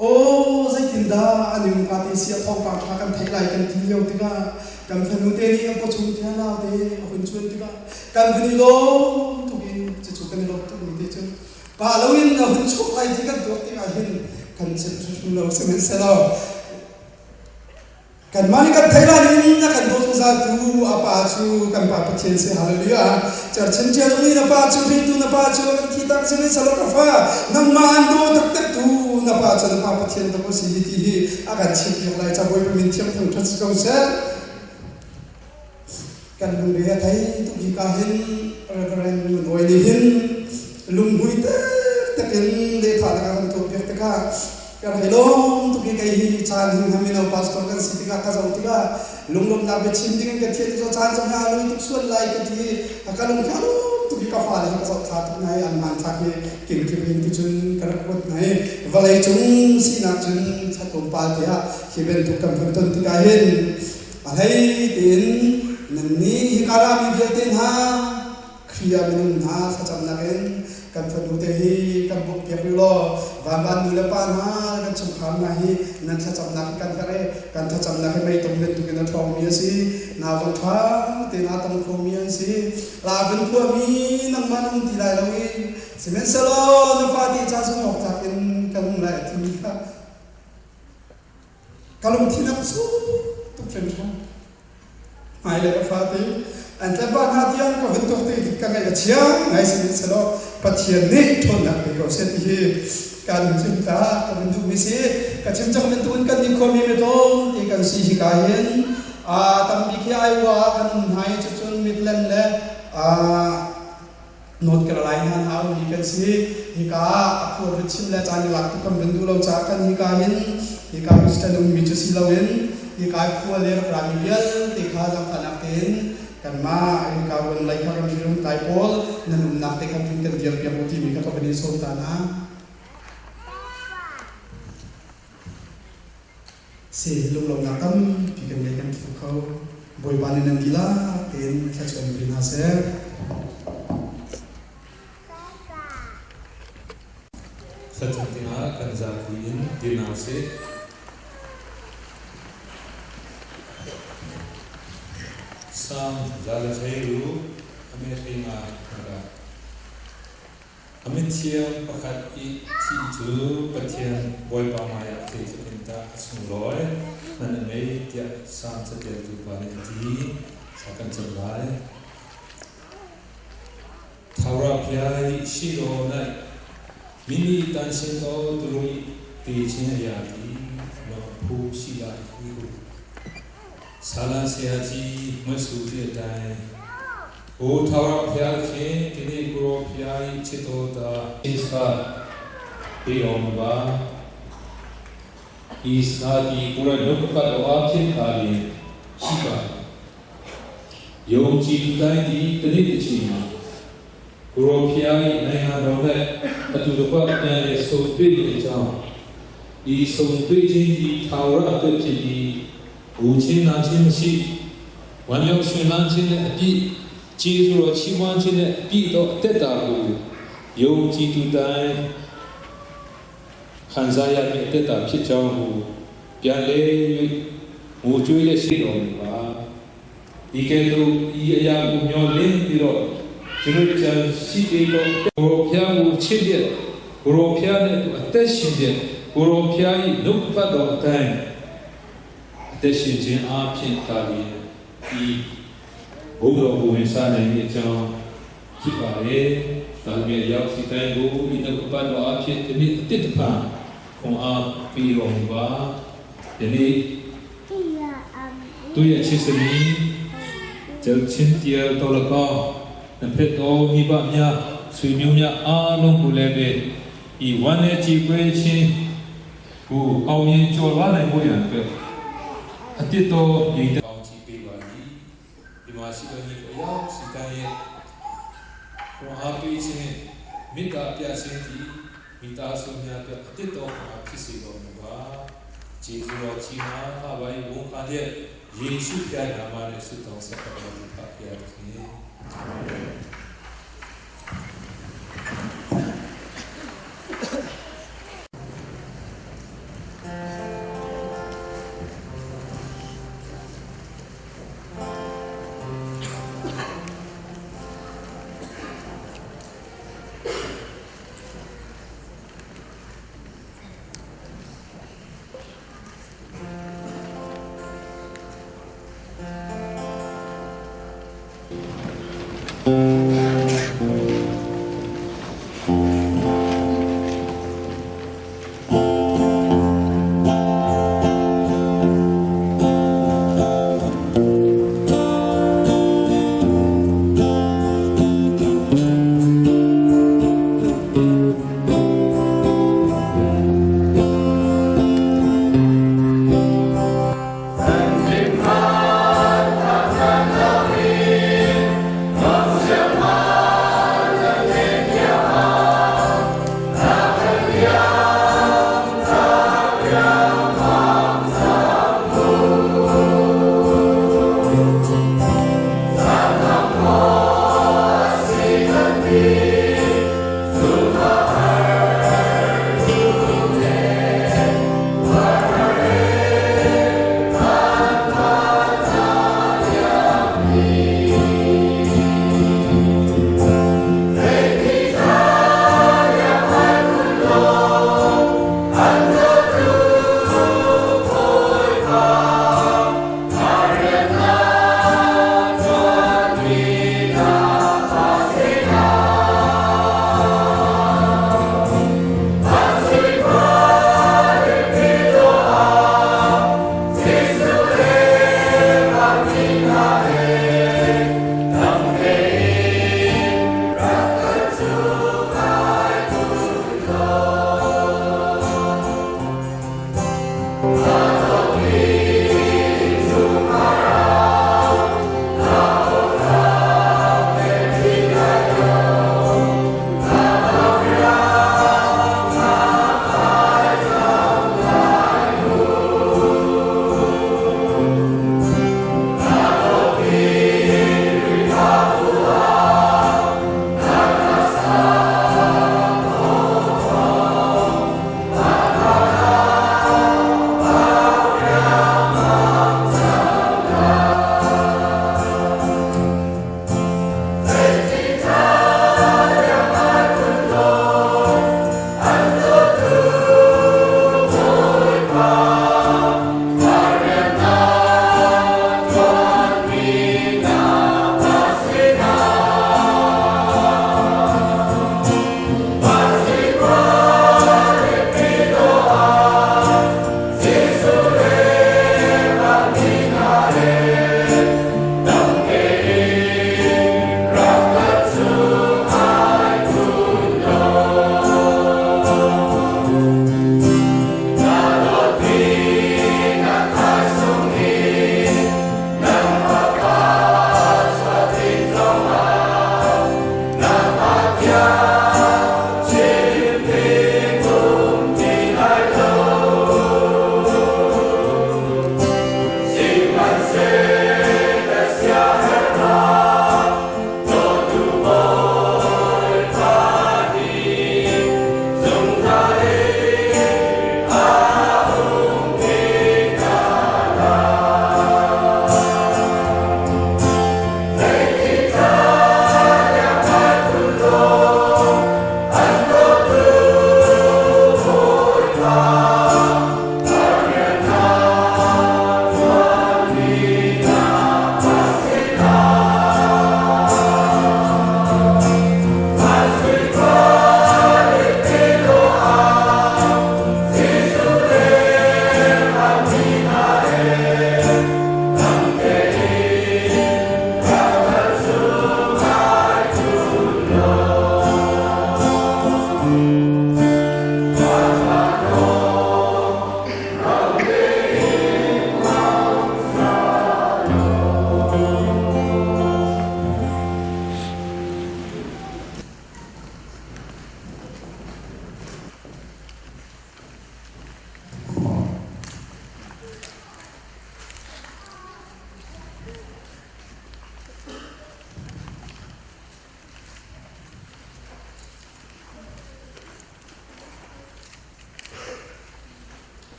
Speaker 10: aw zeitindah an um hnga ti si a thawngpang ṭha kan theih lai kan ti lio tikah kan fanu te nih a pawchung tiah naute a hun chuan tikah kan hun i lawm tuk i cucu kan i lawm tukmi te cu pa loin a hun chuak lai ti kan tuak tikah hin kan chim hrimhrim lo sihmanhsehlaw Kanmah nih kan theih lai in a kan dawt zungzaltu a Pa cu kan Pa Pathian si. Hallelujah. Cerchin cia nih na Pa cu hringtu na Pa cu kan thi tak si salo ka fa nangmah an daw taktak tu na Pa cu na Pa Pathian tak si hi ti hi a kan chim piak lai ca Bawipa min thiang thang ṭhat si ko seh. Kan lungre a thei tuk hi ka hin Reverend Ngun Oi nih hin lunghmui taktak in lehthah nak a kan tuah piak tikah ka rak i lawm tuk i kei hi caan hin hamino pastor kan si tikah ka zoh tikah lunglawmhnak biachim ding in ka thian cu caan cang ha lui tuk sual lai ka ti a ka lung hla tuk i ka fale hi ka zoh thla tuk nai an hmanthlak hi kingkip hin ticun ka rak ruat nai vawlei cung sinak cun thatawmpal tiah hi bantuk kan von ton tikah hin A hlei tein nannih hika rami vialte hna Khrih ah minung hna thlacamnak in kan fanute hi kan bawmhpiak rih law vanvan nu le pa hna kan chungkhar hna hi nan thlacamnak hi kan herh i kan thlacamnak hi meitom bantukin a ṭhawngmi a si nau zong ṭha tein aa tong khomi an si lavin khuami nangmah na um ti lai lo i sihmanhsehlaw na fate ca zumh awk tlak in kan um lai a timi kha Ka lungthin a suk tuk hringhran. Hmailei a fate an tlangval hna tiang ka hun tuk ti ka ngaih a chia ngai sihmanhsehlaw Pathian nih ṭhawnnak pe ko seh ti hi kan hun chim ta ka hun duhmi si ka chim cang bantukin kan nih khuami mi tlawm ti kan si hika hin a tampi khi Iowa ah kan um hna i cucun Midland le North Carolina hna ummi kan si. Hika ah a khua vun chim le caan i lak tuk kan vun duh lo caah kan hika hin hika Christian ummi cu si loin hika khua le rak rami vialte kha zaangfahnak tein kanmah hika run lei kha kan rim tlai pawl nan umnak te khan vun kan dir piak u timi kha ka van in sawm ta hna. Si lunglawmhnak tampi kan ngei kan phu kho. Bawipa nih nan dihlak tein thluachuah in pe hna seh.
Speaker 11: Thlacam dingah kan zapi in dir hna usih. Psalm 116 a mehring ah hna A mithiang pakhat i thih cu Pathian Bawipa hmaiah zeitluk in dah a sunglawi, man a ngei tiah Salm caṭialtu pa nih a ti. Thla kan cam lai. ထာဝရဘုရား၏ရှေ့တော်၌မိမိတန်ရှင်းသောသူတို့၏တည်ခြင်းအရာသည်လောဖို့ရှိပါ၏ဟုဆာလံဆရာကြီးမွတ်ဆိုသည့်အတိုင်းအိုထာဝရဘုရားခင်ဒီနေ့ကိုရောဘုရား၏ချစ်တော်သားဣသပေတော်မူပါဤစကားသည်ကိုရနှုတ်ကပတ်တော်အဖြစ်သာလျှင်ရှိပါယုံကြည်သူတိုင်းသည်တနေ့တစ်ချိန်မှာကိုရောဖျား၏နိုင်ငံတော်၌အတူတကွပြန်လည်ဆုံတွေ့နေကြောင်းဤဆုံတွေ့ခြင်းသည်ထာဝရအသက်ဖြစ်ပြီးဘူချင်းနာချင်းမရှိဝမ်းမြောက်ရွှင်လန်းခြင်းနှင့်အပြည့်ကျေးဇူးတော်ချီးမွမ်းခြင်းနှင့်ပြည့်သောအသက်တာကိုယုံကြည်သူတိုင်းခံစားရမည့်အသက်တာဖြစ်ကြောင်းကိုပြန်လဲ၍ငိုကြွေးလျက်ရှိတော်မူပါဤကဲ့သို့ဤအရာကိုမျှော်လင့်ပြီးတော့ကျွန်တော်ကြံရှိသေးသောကိုရောဖျားကိုချစ်တဲ့ကိုရောဖျားနဲ့သူအသက်ရှင်တဲ့ကိုရောဖျား၏နှုတ်ပတ်တော်အတိုင်းအသက်ရှင်ခြင်းအပြင်တာလျင်ဤဘုရားဘုဝင်စားနိုင်တဲ့အကြောင်းဖြစ်ပါလေ။ဒါမြဲရောက်စီတိုင်းကိုဤနှုတ်ပတ်တော်အဖြစ်ဒီနေ့အတစ်တဖန်ခွန်အားပေးတော်မူပါ။ဒီနေ့သူရဲ့ချစ်စမီကျချင်းတရားတော်လကောနှစ်ဖက်တော်မိဘများဆွေမျိုးများအားလုံးကိုလည်းပဲဤဝမ်းနဲ့ကြည်ခွဲခြင်းကိုအောင်မြင်ကျော်လွှားနိုင်ဖို့ရန်အတွက်အတစ်တော်ညီတဲ့ကောင်းချီးပေးပါသည်ဒီမှာရှိတဲ့ညီကိုရောက်စီတိုင်းရဲ့ခွန်အားပေးခြင်းမေတ္တာပြခြင်းသည်မိသားစုများအတွက်အတစ်တော်ခွန်အားဖြစ်စေတော်မူပါကျေးဇူးတော်ချီးမွမ်းပါပါ၏ဝန်ခံတဲ့ယေရှုဖျားနာမနဲ့ဆုတောင်းဆက်တော်မူပါဖျားသခင်အာမင်
Speaker 5: Thank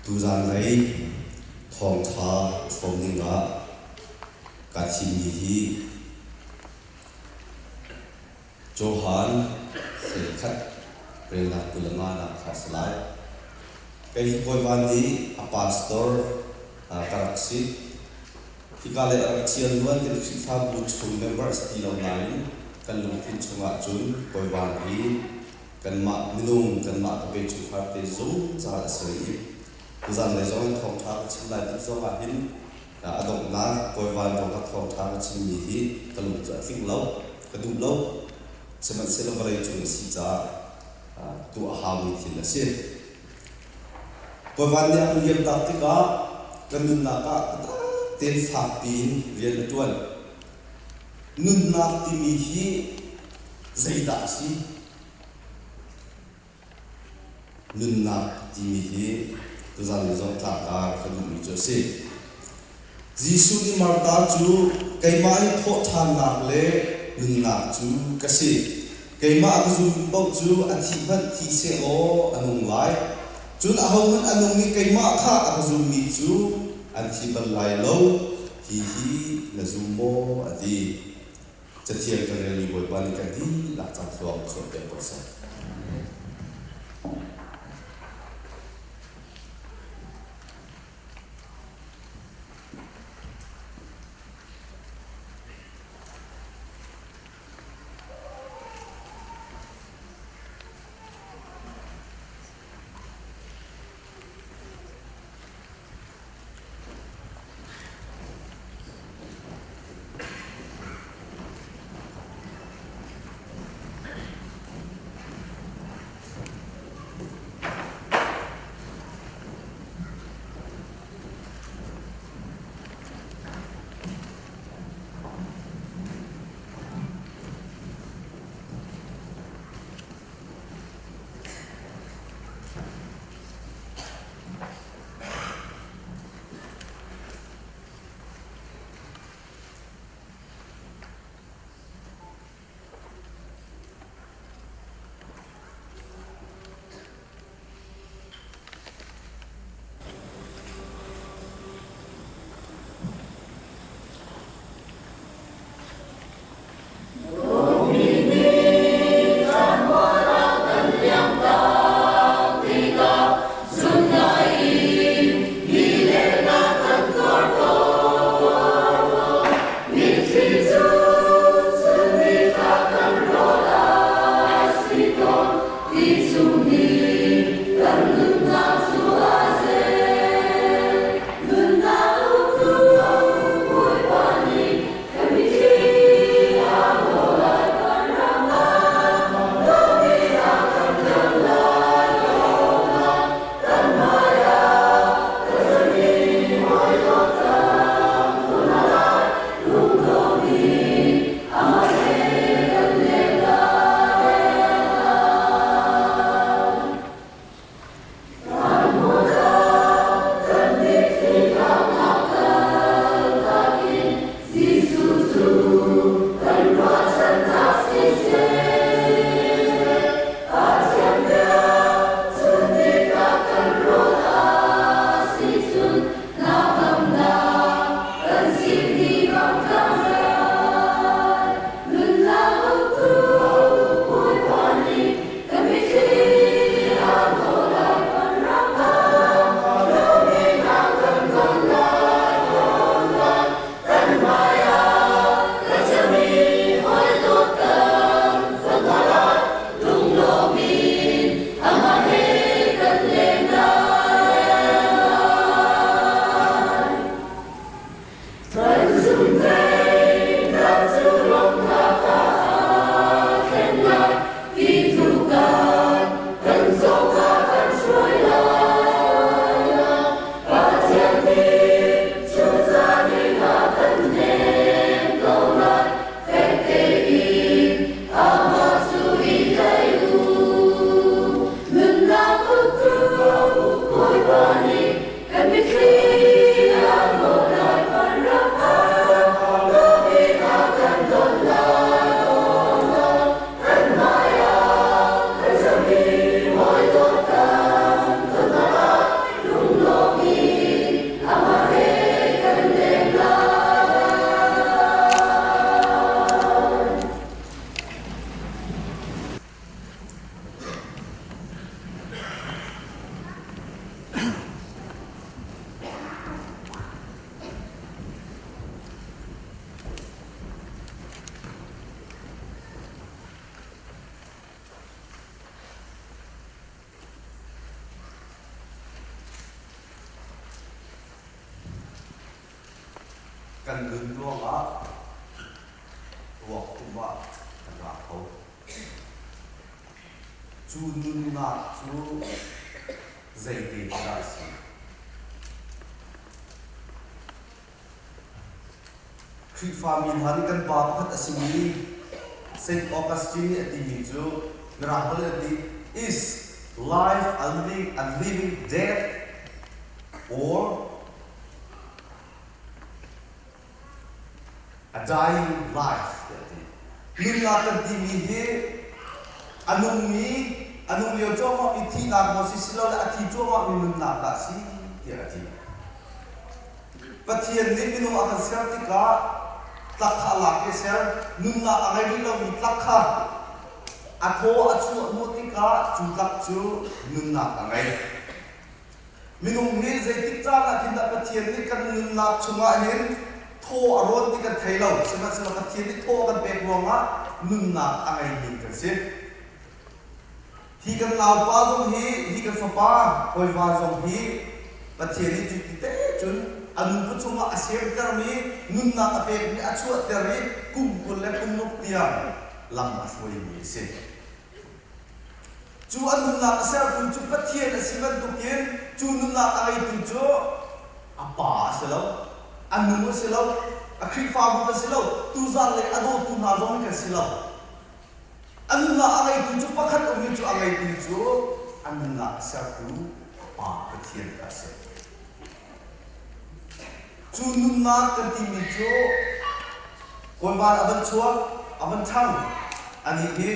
Speaker 4: Tuzaan lei thawngṭha hrawm dingah kaa thimmi hi Johan 11 relnak 25 nak kha a si lai. Kei hi Bawipa nih a pastor ka rak si. Hika lei a rak ṭhial luan kan Khrihfabu chung member a si ti lo nain kan lungthin chungah cun Bawipa hi kanmah minung kanmah ka pe chungkhar te zungzal a si rih i tuzan lei zong in thawngṭha ka chim lai tik zong ah hin a donghnak Bawipa kong ka thawngṭha ka chimmi hi ka lung cu a tling lo ka duh lo sihmanhsehlaw vawlei cung a si caah tuah a haumi thil a si. Bawipa nih a kan liamtak tikah kan nunnak ah biatak tein fakpi in rian a ṭuan. Nunnak timi hi zeidah a si? Nunnak timi hi tuzan ni zong tlangtar ka duhmi cu a si. Jesuh nih Martha cu keimah hi thawhṭhannak le nunnak cu ka si. Keimah a ka zummi paoh cu a thih hmanh thi sehlaw a nung lai. Cun ahohmanh a nung i keimah kha a ka zummi cu an thi bal lai lo. Hihi na zum maw? a ti. Cathiang kan relmi Bawipa nih kan dihlak cang thluang chuahpiak ko seh.
Speaker 12: Kan nun ruangah ruak kum ah kan ra kho. Cu nunnak cu zeite dah a si? Khrihfami hna nih kan pa pakhat a simi Saint Augustine nih a timi cu Mirang holh in a ti is life a living, a living death or A dying life tiah a ti. Nunnak kan timi hi a nungmi, a nung lio cuahmahmi thihnak maw si silole a thi cuahmahmi nunnak dah si tiah a ti. Pathian nih minung a kan ser tikah tlak kha a lak i a ser. Nunnak a ngei rih lomi tlak kha a thaw a chuah hnawh tikah cu tlak cu nunnak a ngei. Minung hi zeitik caan ah khin dah Pathian nih kan nunnak chungah hin thaw a rawn ti kan thei lo. Sihmanhsehlaw Pathian nih thaw a kan pek ruangah nunnak a ngeimi kan si. Hi kan naupa zong hi, hi kan fapa hawiva zong hi Pathian nih cu ti te cun a nupa chungah a semtermi nunnak a pekmi a chuahter i kum 20 le kum ruk tiang lam a hruaimi a si. Cu a nunnak a sertu cu Pathian a si bantukin cu nunnak a ngeitu cu a pa a si lo, a nu a si lo, a Khrihfabu kan si lo, tuzaan lei a dawtu hna zong kan si lo. A nunnak a ngeitu cu pakhat um i cu a ngeitu cu a nunnak a sertu a pa Pathian kha a si. Cu nunnak kan timi cu Kawlvan a van chuak, a van ṭhang. Anih hi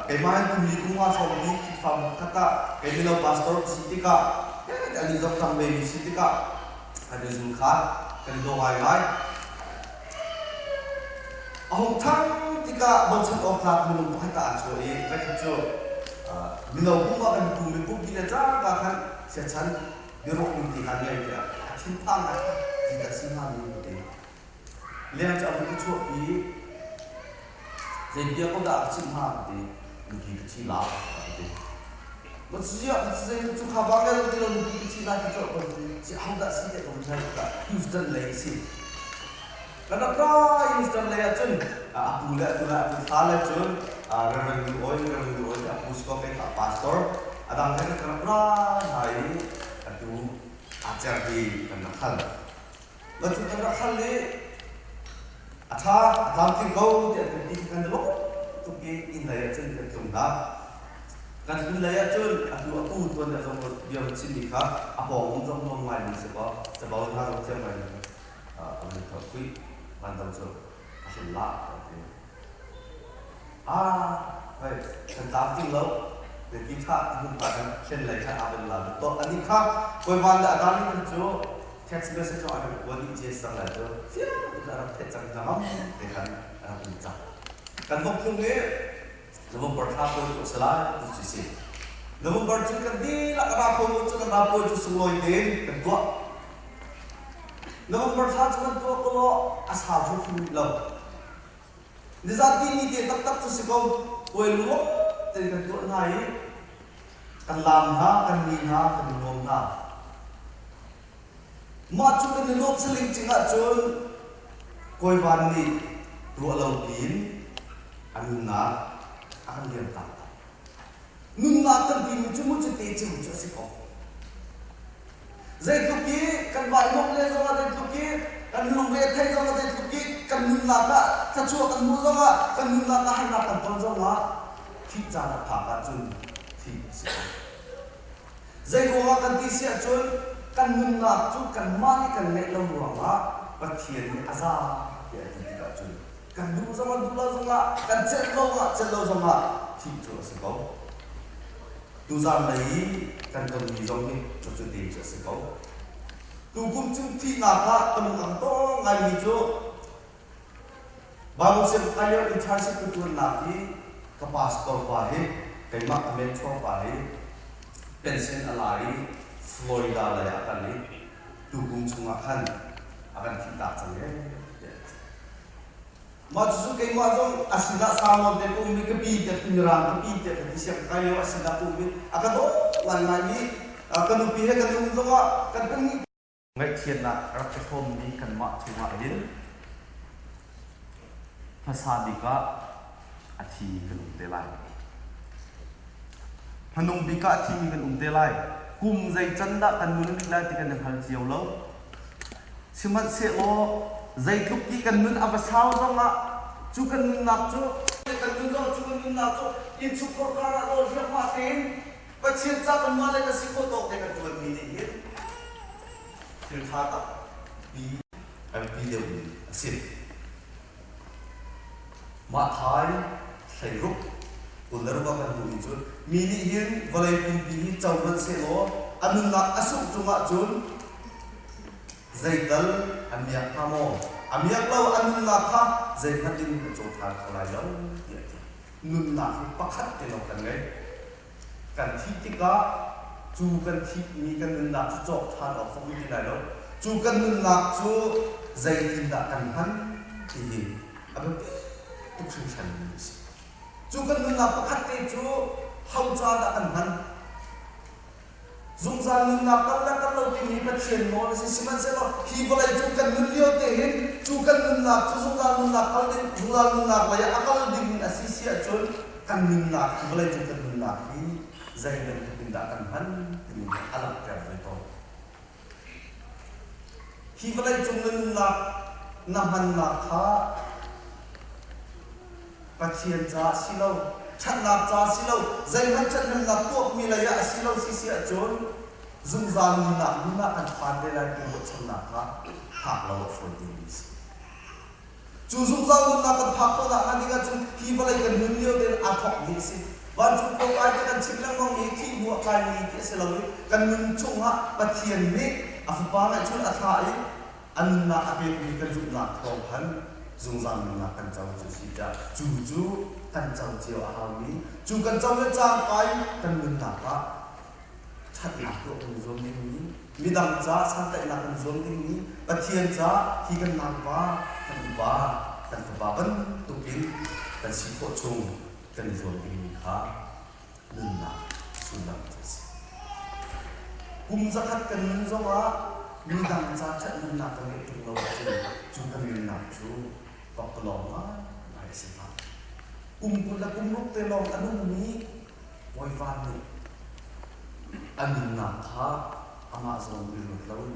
Speaker 12: keimah hin kum li kum nga hrawng mi Khrihfabu pakhat ah kei mino pastor ka si tikah anih zong ṭang vemi si tikah kan i zul kha kan i daw ngaingai. A hung ṭhang tikah bochan awk tlak minung pakhat ah aa chuah i voikhat cu mino pum ah kan i pum i pumpi le cangka khan siachan biaruah ning ti kha ngei tiah a thinphang ngai ti dah si hnga mi ka ti. Leng cu a vun i chuahpi zei bia ko dah ka chimh hnga ka ti. Nupi ka thi la ka ti. Ma ziah zei cu kha bang le ti lo nupi ka thi la ti cu ka ti. Si ho dah si te ka vun hal tikah Houston lei si. Kan rak ra Houston lei ah cun a pu le atu le a pu thla le cun Reverend Nu Oi Reverend Nu Oi a pu si ko kei kha pastor a dang he kan rak ra hna i atu aa cer hi kan rak hal. Ma cu kan rak hal i a ṭha a tlamtling ko tiah kan ti kan i lawm tuk i inn lei ah cun kan tlung hna. Kan tlun lei ah cun atu a pu tuan deuh zong bia van chimmi kha a pawng um zong nuam ngaimi si kaw cabo hna zong thiam ngaimi ka van thawh kui van do cu a hlim la ka ti. Ah, hei, kan tlamtling lo. Ti tha hmun pa kan thlen lei kha aa van la to ani kha koi van le a dan in cu text message a rak kuat i jes cang lai cu fiang tuk a rak theih cang hna te khan a rak um cang. Kan vok phung i November thla pawl cu a si lai ti cu si. November cu kan dihlak a ra kho cu kan ra pawl cu sunglawi tein kan tuah. November thla cu kan tuah ko law a sau hrimhrim rih lo. Nizan ti ni te taktak cu si ko puai lungawk tein kan tuah hna i kan laam hna, kan ni hna, kan i nuam hna. Mah cu kan i lawm saling cing ahcun Kawivan nih ruah lo piin a nunnak a kan liam tak. Nunnak kan timi cu mu cu te cem cu a si ko. Zeitluk i kan vainuam le zongah zeitluk i kan lungre a theih zongah zeitluk i kan nunnak ah thluachuah kan hmuh zongah kan nunnak ah harnak kan ton zongah thih caan a phak ahcun thih a si ko. Zei ruangah kan ti si ahcun kan nunnak cu kanmah nih kan ngeih lo ruangah Pathian nih a za tiah a ti tikah cun kan duh zongah duh lo zongah kan celh lo ah celh lo zongah thih cu a si ko. Tuzaan lei i kan tonmi zong hi cucu te cu a si ko. Tukum cung thihnak ah ka lung ang tawng ngaimi cu Bible sianginn lio internship ka ṭuannak hi ka pastor pa hi keimah ka mentor pa hi pension a la i Florida lei ah a kal i tukum chungah khan a kan thihtak cang ee tiah a ti. Mah cucu keimah zong a sinah sau te ka um i ka pi tiah ka mirang ka pi tiah ka ti siang ka kai lio a sinah ka um i a ka dawt ngaingaimi ka nupi he kan um zongah kan pahnih. Ngaihchiatnak rak i hrawmmi kanmah cungah hin hmasa bik ah a thimi kan um te lai. Hmanung bik ah a thimi kan um te lai. Kum zei can dah kan nun rih lai ti kan i hngal cio lo. Sihmanhsehlaw zeitluk ti kan nun a va sau zongah cu kan nunnak cu kan nun zong cu kan nunnak cu innchungkhar kar ah rawl hliahmah tein Pathian ca kanmah le kan si khawh tawk te kan ṭuanmi nih hin thil ṭha tampi a biapi deuhmi a si. Mah thai 16 26 ah kan hmuhmi cu mi nih hin vawlei pumpi hi co hmanh sehlaw a nunnak a sungh cungah cun zeital a miak hnga maw? A miak lo a nunnak kha zeihmanh in a caw ṭhan kho lai lo tiah a ti. Nunnak hi pakhat te lawng kan ngei. Kan thih tikah cu kan thihmi kan nunnak cu cawk ṭhan awk zong um ti lai lo. Cu kan nunnak cu zeitindah kan hman ti hi a biapi tuk hringhranmi a si. Cu kan nunnak pakhat te cu ho ca dah kan hman? Zungzal nunnak kal le kal lo timi Pathian nawl a si. Sihmanhsehlaw hi vawlei cung kan nun lio te hin cu kan nunnak cu zungzal nunnak kal ding zungzal nunnak lei ah a kal ding a si si ahcun kan nunnak hi vawlei cung kan nunnak hi zei bantuk in dah kan hman timi a langhter ve tawn. Hi vawlei cung na nunnak na hmannak kha Pathian caah si lo, ṭhatnak caah si lo, zeihmanh ṭhathnemnak tuahmi lei ah a si lo si si ahcun zungzal nunnak hmun ah kan phan te lai ti ruahchannak kha phak lo a fawi dingmi a si. Cu zungzal nunnak kan phak khawh nakhnga ding ahcun hi vawlei kan nun lio tein aa thawkmi a si. Vancung khua kai te kan chim lengmang i thih hnu ah kaimi ti a si lo i kan nun chungah Pathian nih a Fapa ngeihchun a thlah i a nunnak a pekmi kan zumhnak thawng khan zungzal nunnak kan co cu si tiah cu cu kan co cio a haumi cu kan co le cangka in kan nunnak ah ṭhatnak tuah kan zuam dingmi midang ca santlaihnak kan zuam dingmi Pathian ca hi kan naupa kan upa kan fapa bantukin kan si khawh chung kan i zuam dingmi kha nunnak sullam cu a si. Kum zakhat kan nun zongah midang ca ṭhathnemnak kan ngeih ṭung lo ahcun cu kan nunnak cu pakpalawng ngaingai a si hnga. Kum 20 le kum ruk te lawng a nungmi Bawipa nih a nunnak kha amah zawn i ruat loin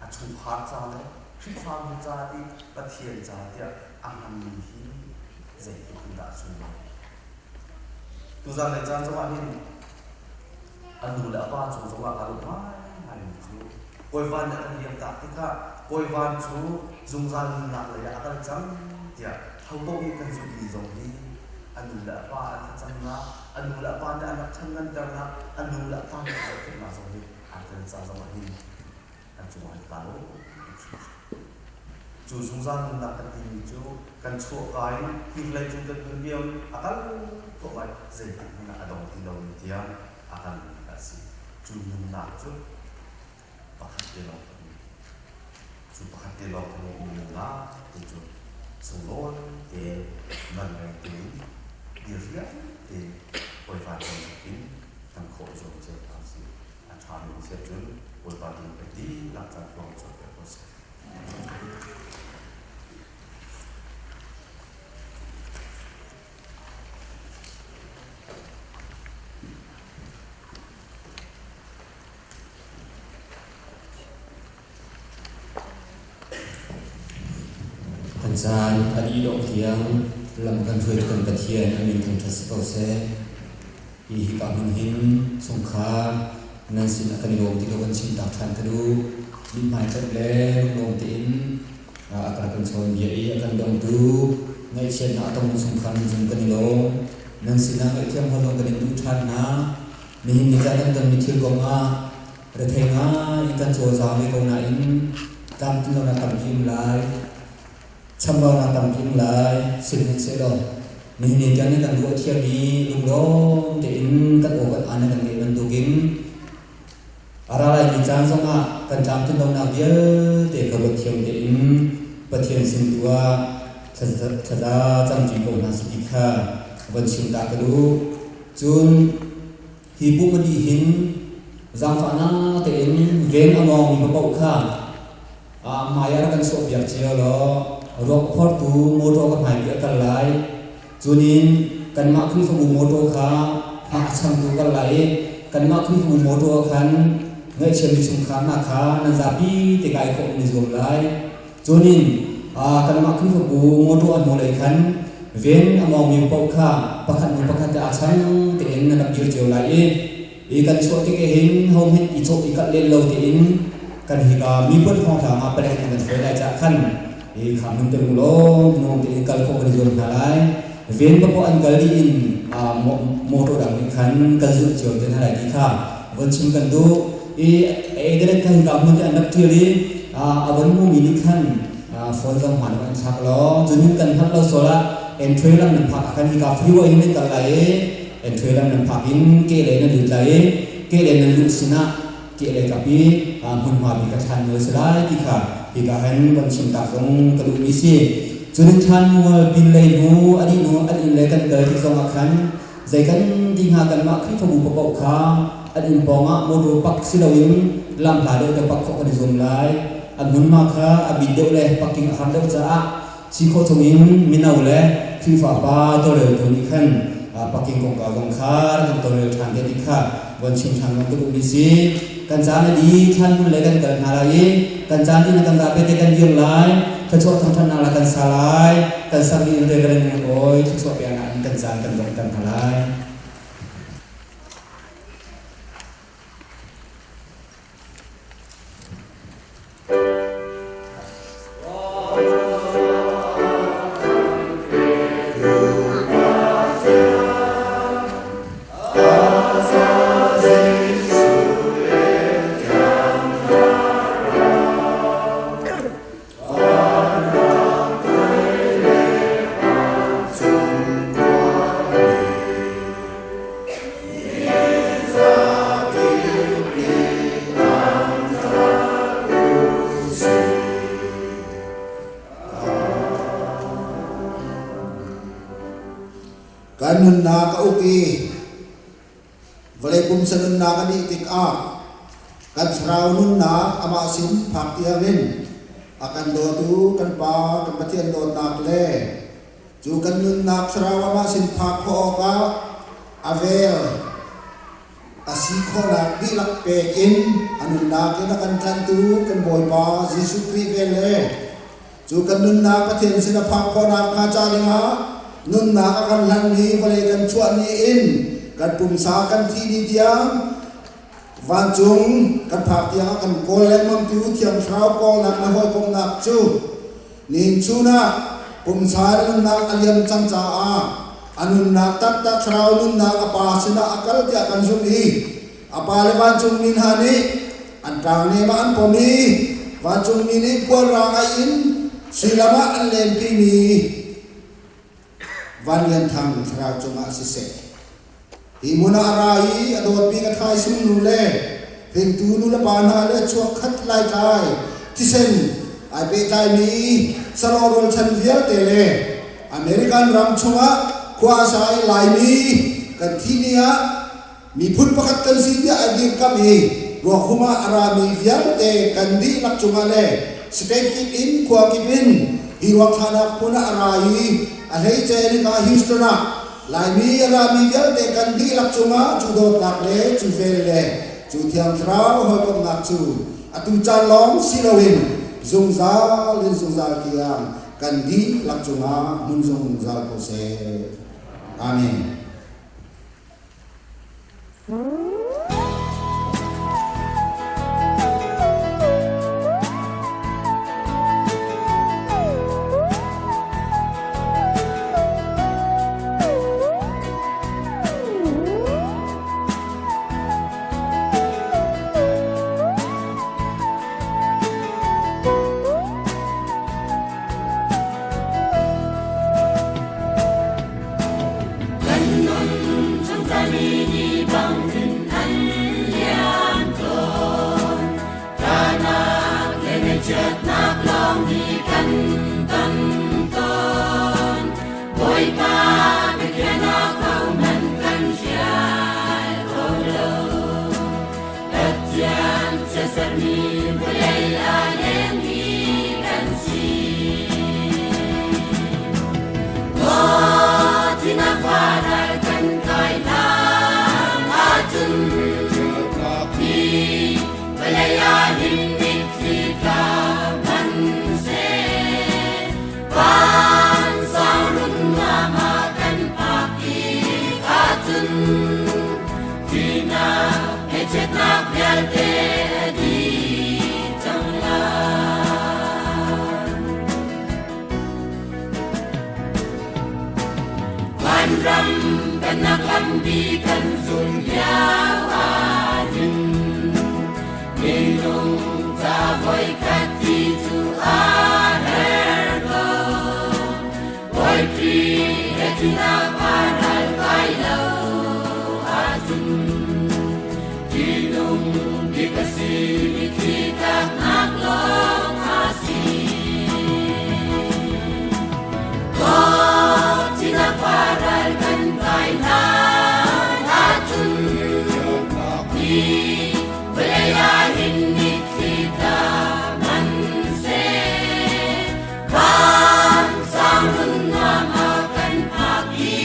Speaker 12: a chungkhar ca le Khrihfabu ca i Pathian ca tiah a hmanmi hi zeitluk in dah a sunglawi. Tuzan lei caan zongah hin a nu le a pa cung zongah ka lung ngaingaimi cu Kawi Van nih a kan liamtak tikah Kawi Van cu zungzal nunnak lei ah a kal cang tiah hopaoh nih kan zumhmi zong hi a nu le a pa an thlacamnak, a nu le a pa nih an rak ṭhannganternak, a nu le a pa nih an zohkhenhnak zong hi aa tel ca zongah hin an cungah hin kaa lawm tuk hringhran. Cu zungzal nunnak kan timi cu kan chuahka in hi vawlei cung kan nun lio in a kal thluahmah i zeitik hmanh ah a dong ti lomi tiang a kalmi kha a si. Cu nunnak cu pakhat te lawng kan ngei. Cu pakhat te lawng kan ngeihmi nunnak te cu sunglawi tein man ngei tein diriam tein Bawipa bantukin kan khawh zuam cio hna usih. A ṭhami um si ahcun Bawipa tu kan dihlak caan tluang chuahter ko seh.
Speaker 2: Kan caan a dih dongh tiang lam kan hruaitu kan Pathian a min thangṭhat si ko seh. Hi hika hmun hin chungkhar nan sin ah kan i lawm ti ko kan chim tak ṭhan ka duh. Mithmai ṭhat le lunglawm tein a kan kan chawn bia i a kan dongtu ngaihchiatnak a tongmi chungkhar nan cung kan i lawm. Nan sinah ngaihthiam hal zong kan in duh ṭhan hna. Nihin ni caan kan tonmi thil kong ah rethei ngai in kan cawlcang ve ko nain tlamtlin lonak tampi um lai. Chambaunak tampi um lai. Sihmanhsehlaw nihin ni tiang nih kan ruah thiam i lunglawm tein kan aw kan aan kan ngeih bantukin a ra laimi caan zongah kan tlamtlin lonak vialte ka ruat thiam tein Pathian sin tu ah thlaza camṭi ko hna si ti kha von chim ta ka duh. Cun hi pum a dih hin zaangfahnak tein ven a mawngmi paoh kha. Hmai ah rak kan sawhpiak cio law ruak a phortu motor ka hmai bik a kal lai. Cunin kanmah Khrihfabu motor kha hngah a changtu kal lai i kanmah Khrihfabu motor ah khan ngaihchiami chungkhar hna kha nan zapi te kai khawh nan i zuam lai. Cunin kanmah Khrihfabu motor a hnulei khan ven a mawngmi paoh kha pakhat hnu pakhat te aa chang tein nan rak dir cio lai i i kan chuah tik hin hohmanh i cawh i kalh len lo tein kan hika miphun thawngtlang ah palek in kan hruai lai caah khan i kha hmun te law nuam tein kal khawh kan i zuam hna lai. Ven papoh an kal dih in motor dang nih khan kan zulh cio te hna lai ti kha von chim kan duh. I eideret kha hika hmun te an rak ṭial i a von hmumi nih khan phone zong hmaan an thlak law cunin kan hngalh lo sual ah entry lam nan phak ah khan hika freeway hin nan kal lai i entry lam nan phak in ke lei nan lut lai i ke lei nan luh sinah ke lei kap i hmunhma bik a thlan mual si lai ti kha hika han von chim tak zong ka duhmi si. Cunin thlan mual pin lei hnu a dih hnu an inn lei kan kal tik zong ah khan zei kan ti hnga, kanmah Khrihfabu paoh kha an inn pawng ah motor pak si loin lam hla deuh te pak khawh kan i zuam lai. An hmunhma kha a bit deuh le parking a har deuh caah si khawh chungin mino le Khrihfa pa tawlreltu nih khan parking kongkau zong kha rak kan tawlrel ṭhan te ti kha von chim ṭhan zong ka duhmi si. Kan caan a di thlan hmun le kan kal hna lai i kan caan dih na kan zapi te kan dir lai, thluachuah thangṭhatnak la kan sa lai, kan sak dih in Reverend Ngun Awi thluachuah peknak in kan caan kan donghter hna lai.
Speaker 9: Kan nunnak a uk i vawlei pumsa nunnak a dih tikah kan thlarau nunnak amah sin phak tiangin a kan dawtu kan Pa kan Pathian dawtnak le cu kan nunnak thlarau amah sin phak khawh awkah a vel a si khawhnak dihlak pek in a nunnak in a kan tlanhtu kan Bawipa Jesuh Khrih vel le cu kan nunnak Pathian sin a phak khawhnak hnga ca dingah nunnak a kan hlanmi vawlei kan chuah ni in kan pumsa kan thih ni tiang vancung kan phak tiang a kan kawl lengmangtu Thiang Thlarau kawlnak le hawikomhnak cu nihin chun ah pumsa nunnak a liam cang caah a nunnak taktak thlarau nunnak a pa sinah a kal tiah kan zumh i a pa le vancungmi hna nih an ṭangnem ah an pom i vancungmi nih puanrang aih in suilam ah an lenpimi Van Lian Thang thlarau cungah siseh, hi hmun ah a ra i a dawtmi ka thaisung nu le hringtu nu le pa hna le chuakkhat laitlai thisen ai pehtlaimi saraw rualchan vialte le American ram chungah khua a sa i Laimi kan thih ni ah miphun pakhat kan si tiah a dirkamh i ruakhum ah a rami vialte kan dihlak cungah le state kip in khua kip in hi ruakthlanak hmun ah a ra i a hleice in hika Houston ah Laimi a rami vialte kan dihlak cungah cu dawtnak le cu vel le cu Thiang Thlarau hawikomhnak cu atu caan lawng si loin zungzal in zungzal tiang kan dihlak cungah hmun zungzal ko seh. Amen.
Speaker 13: Kan nun chung cami ni bangin an liam tawn. Ṭahnak le ngaihchiatnak lawng hi kan ton tawn. Bawipa biakhiahnak hohmanh kan hrial kho lo. Pathian chiatsermi vawlei ah lengmi. Thihnak ngaihchiatnak vialte a dih cang lai. Vanram pennak lampi kan zul lio ahhin minung ca voikhat ti cu a her ko. Bawi Khrih he thihnak a ral kai lo ahcun ṭihnung bik a simi thihtaknak lawng a si. Maw thihnak pa ral kan kai hlan ahcun hi vawlei ah hin mitthli tla hmanhseh Vansang nuam a kan phak i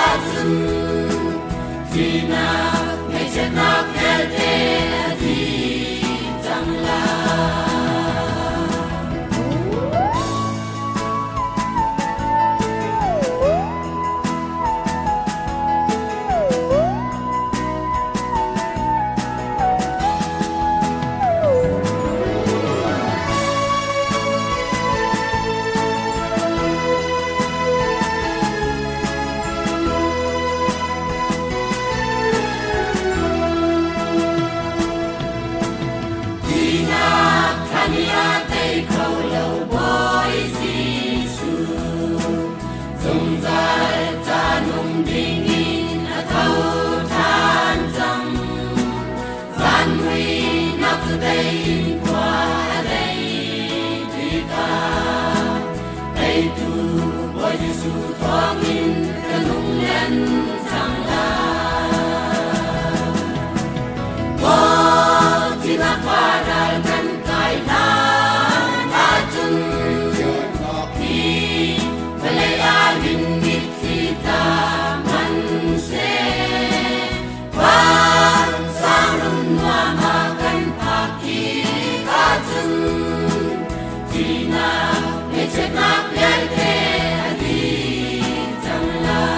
Speaker 13: ahcun thihnak ngaihchiatnak vialte a dih cang lai. Tinak thlan i a tei kho lo Bawi Jesuh, zungzal ca nung dingin a tho ṭhan cang. Zan muihnak cu tei in khua a dei tikah, teitu Bawi Jesuh thawngin ka nung len cang lai. Maw thihnak pa ral kan kai hlan ahcun hi vawlei ah hin mitthli tla hmanhseh Vansang nuam ah kan phak i ahcun thihnak ngaihchiatnak vialte a dih cang lai.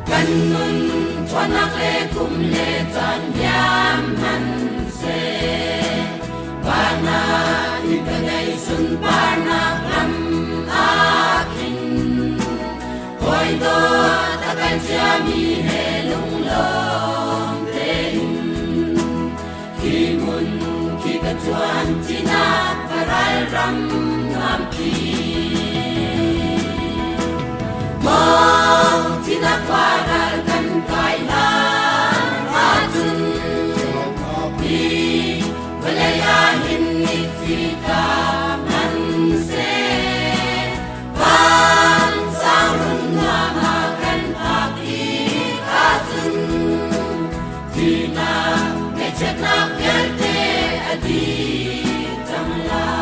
Speaker 13: Kan nun ṭhawnnak le kum le caan liam hmanhseh van ah inn ka ngei sunparnak lam ah khin hawi dawt a kal ciami he lunglawm tein khi hmun khi ka cuan tinak varal ram nuampi. Maw thihnak khua ral kan kai hlan ahcun hi vawlei ah hin mitthli tla hmanhseh vansang run nuam ah kan phak i ahcun thihnak ngaihchiatnak vialte a dih cang lai.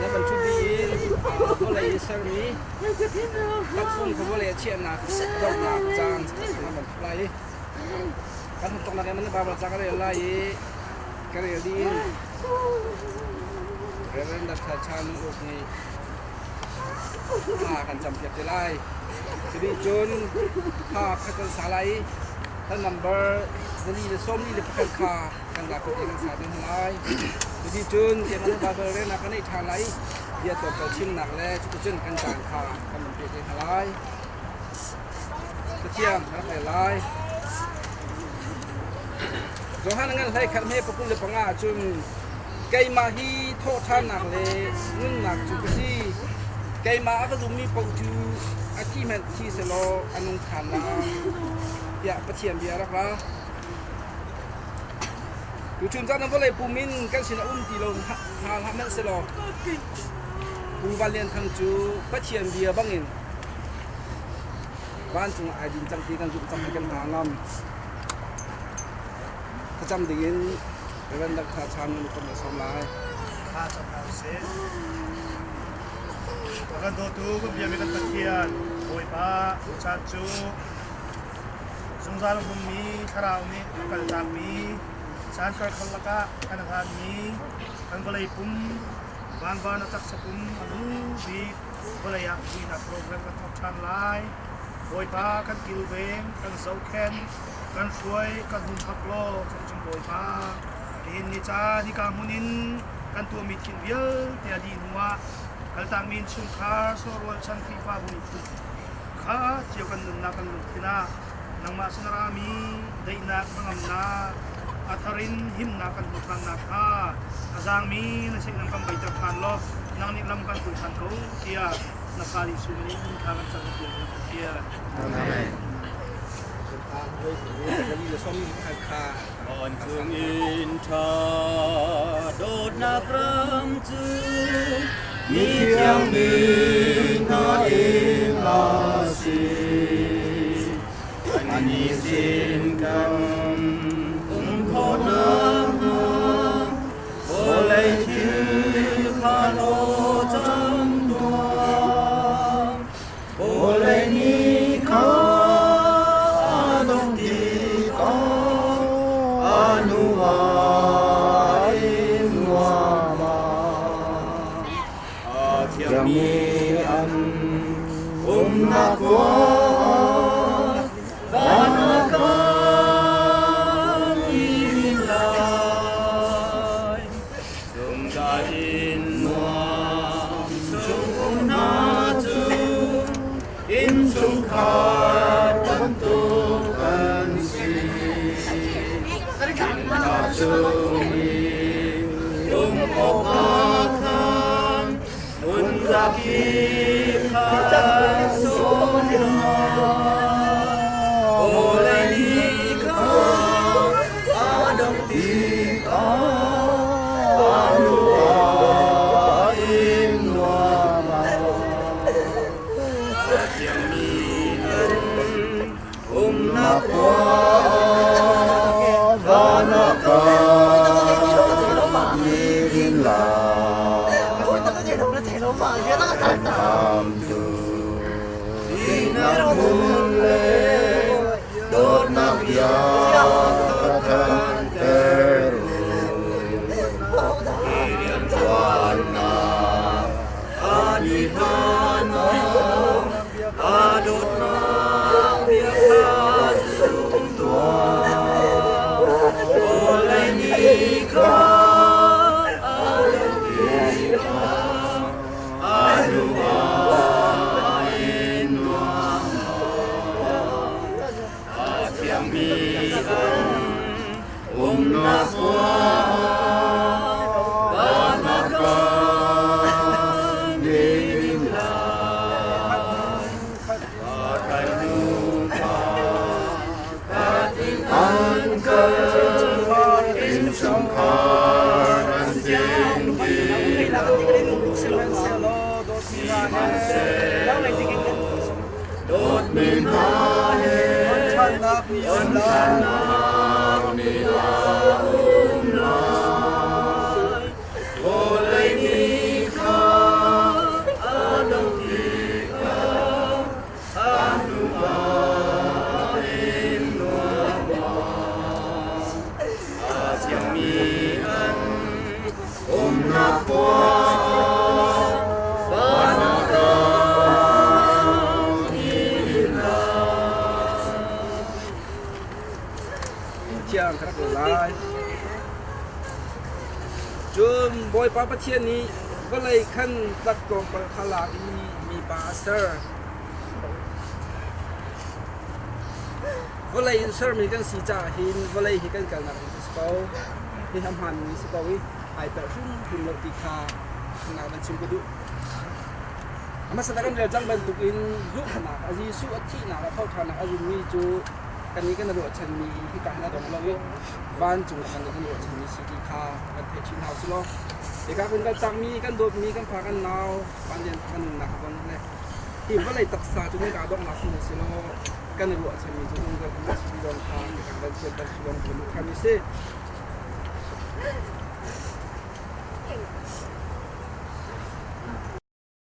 Speaker 14: Na van ṭhut dih in vawlei i sermi takfung kha vawlei a chiahnak donghnak caan na van thawk lai i kan tonnak in Baibal ca ka rel lai i ka rel dih in Reverend Dr. Chan Uk nih thla kan campiak te lai. Cuti cun thla kha kan sa lai i kan number 441 kha kan zapi te kan sa te hna lai. Cuti cun keimah Baibal relnak kan neih ṭhan lai i bia tlawmpal chimnak le cuticun kan caan kha kan van pek te hna lai. Cathiang rak rel lai. Johan ngan hlei khat hme 25 ahcun keimah hi thawhṭhannak le nunnak cu ka si. Keimah a ka zummi paoh cu a thi hmanh thi selaw a nung ṭhan lai tiah Pathian bia rak ra. Tuchun caan ah vawlei pum in kan sin a um ti lo hna hlah hmanhsehlaw Pu Van Lian Thang cu Pathian bia bangin vancung ah ai din cang ti kan zumh cang i kan hna ngam. Thlacam dingin Reverend Dr. Chan nan kan sawm lai.
Speaker 15: Thla cam hna usih. Kan dawtu kan biami kan Pathian Bawipa caan cu zungzal hummi thlarau nih a kaltakmi caan karkhat lakah kan hlanmi kan vawlei pum vanvan a taksa pum a hnu bik vawlei ah vuinak program kan thawk ṭhan lai. Bawipa kan kilveng, kan zohkhenh, kan hruai, kan humhak law cung Bawipa. Nihin ni caan hika hmun in kan tuahmi thil vialte a dih hnuah kaltakmi innchungkhar sawhrualchan Khrihfabu miphun kha cio kan nunnak kan lungthin ah nangmah sin a rami daihnak hnangamnak a thar in himnak kan hmuh ṭhan nakhnga a zaangmi na seihnam kan beiter ṭhan law nang nih lam kan hruai ṭhan ko tiah na fa Jesuh min in thla kan cam tiah kan Pathian.
Speaker 14: Amen.
Speaker 16: Vancung in ṭha dawtnak ram cu mithiang mi hna inn a si. Annih sin kan um khawh nakhnga vawlei thil kha hlaw cang tuah. Vawlei nih kha a dongh tikah a hnu ah in nuam ah a thiangmi an umnak khua ah van a kan in lai. Zungzal in nuam chung um hna cu innchungkhar bantuk an si. Hna chung i um awkah khan hmun zakip khan sawm hna. Vawlei nih kha a dongh tikah Umnak khua van ah kan in lai. Kan khamtu thihnak hmun le dawtnak bia thanter u. Hi rianṭuannak a dih hlanah a dawtnak bia kha zum tuah. Vawlei nih kha a dawt tikah a hnu ah in nuam A thiangmi an umnak khua van ah kan lim lai. Kan nupa fatin an kal, innchungkhar an tling ti lo. Sihmanhsehlaw dawtmi hna he tonṭhannak ni a um lai. Vawlei nih kha a dongh tikah a hnu ah in nuam A thiangmi an umnak khua van ah kan in lai.
Speaker 14: Thiang ka rak lai. Cun Bawipa Pathian nih vawlei khan tlak tlawmpal kha lak i mipa a ser. Vawlei in sermi kan si caah hin vawlei hi kan kalnak ding a si ko. Hi a hmaanmi si ko i ai pelh hrimhrim lo ti kha nak van chim ka duh. A hmasa kan rel cang bantukin zumhnak, Jesuh a thihnak le thawhṭhannak a zummi cu Kannih kan i ruahchanmi hika hin a dong lo i vancung kan kan ruahchanmi si ti kha kan theih chin hau si law hika kan kaltakmi kan dawtmi kan fa kan nau Van Lian kan nunnak zong le hi vawlei taksa cu nika donghnak si si law kan i ruahchanmi cu zungzal kan si dong kha hika kan chiat si dong kan kha mi si.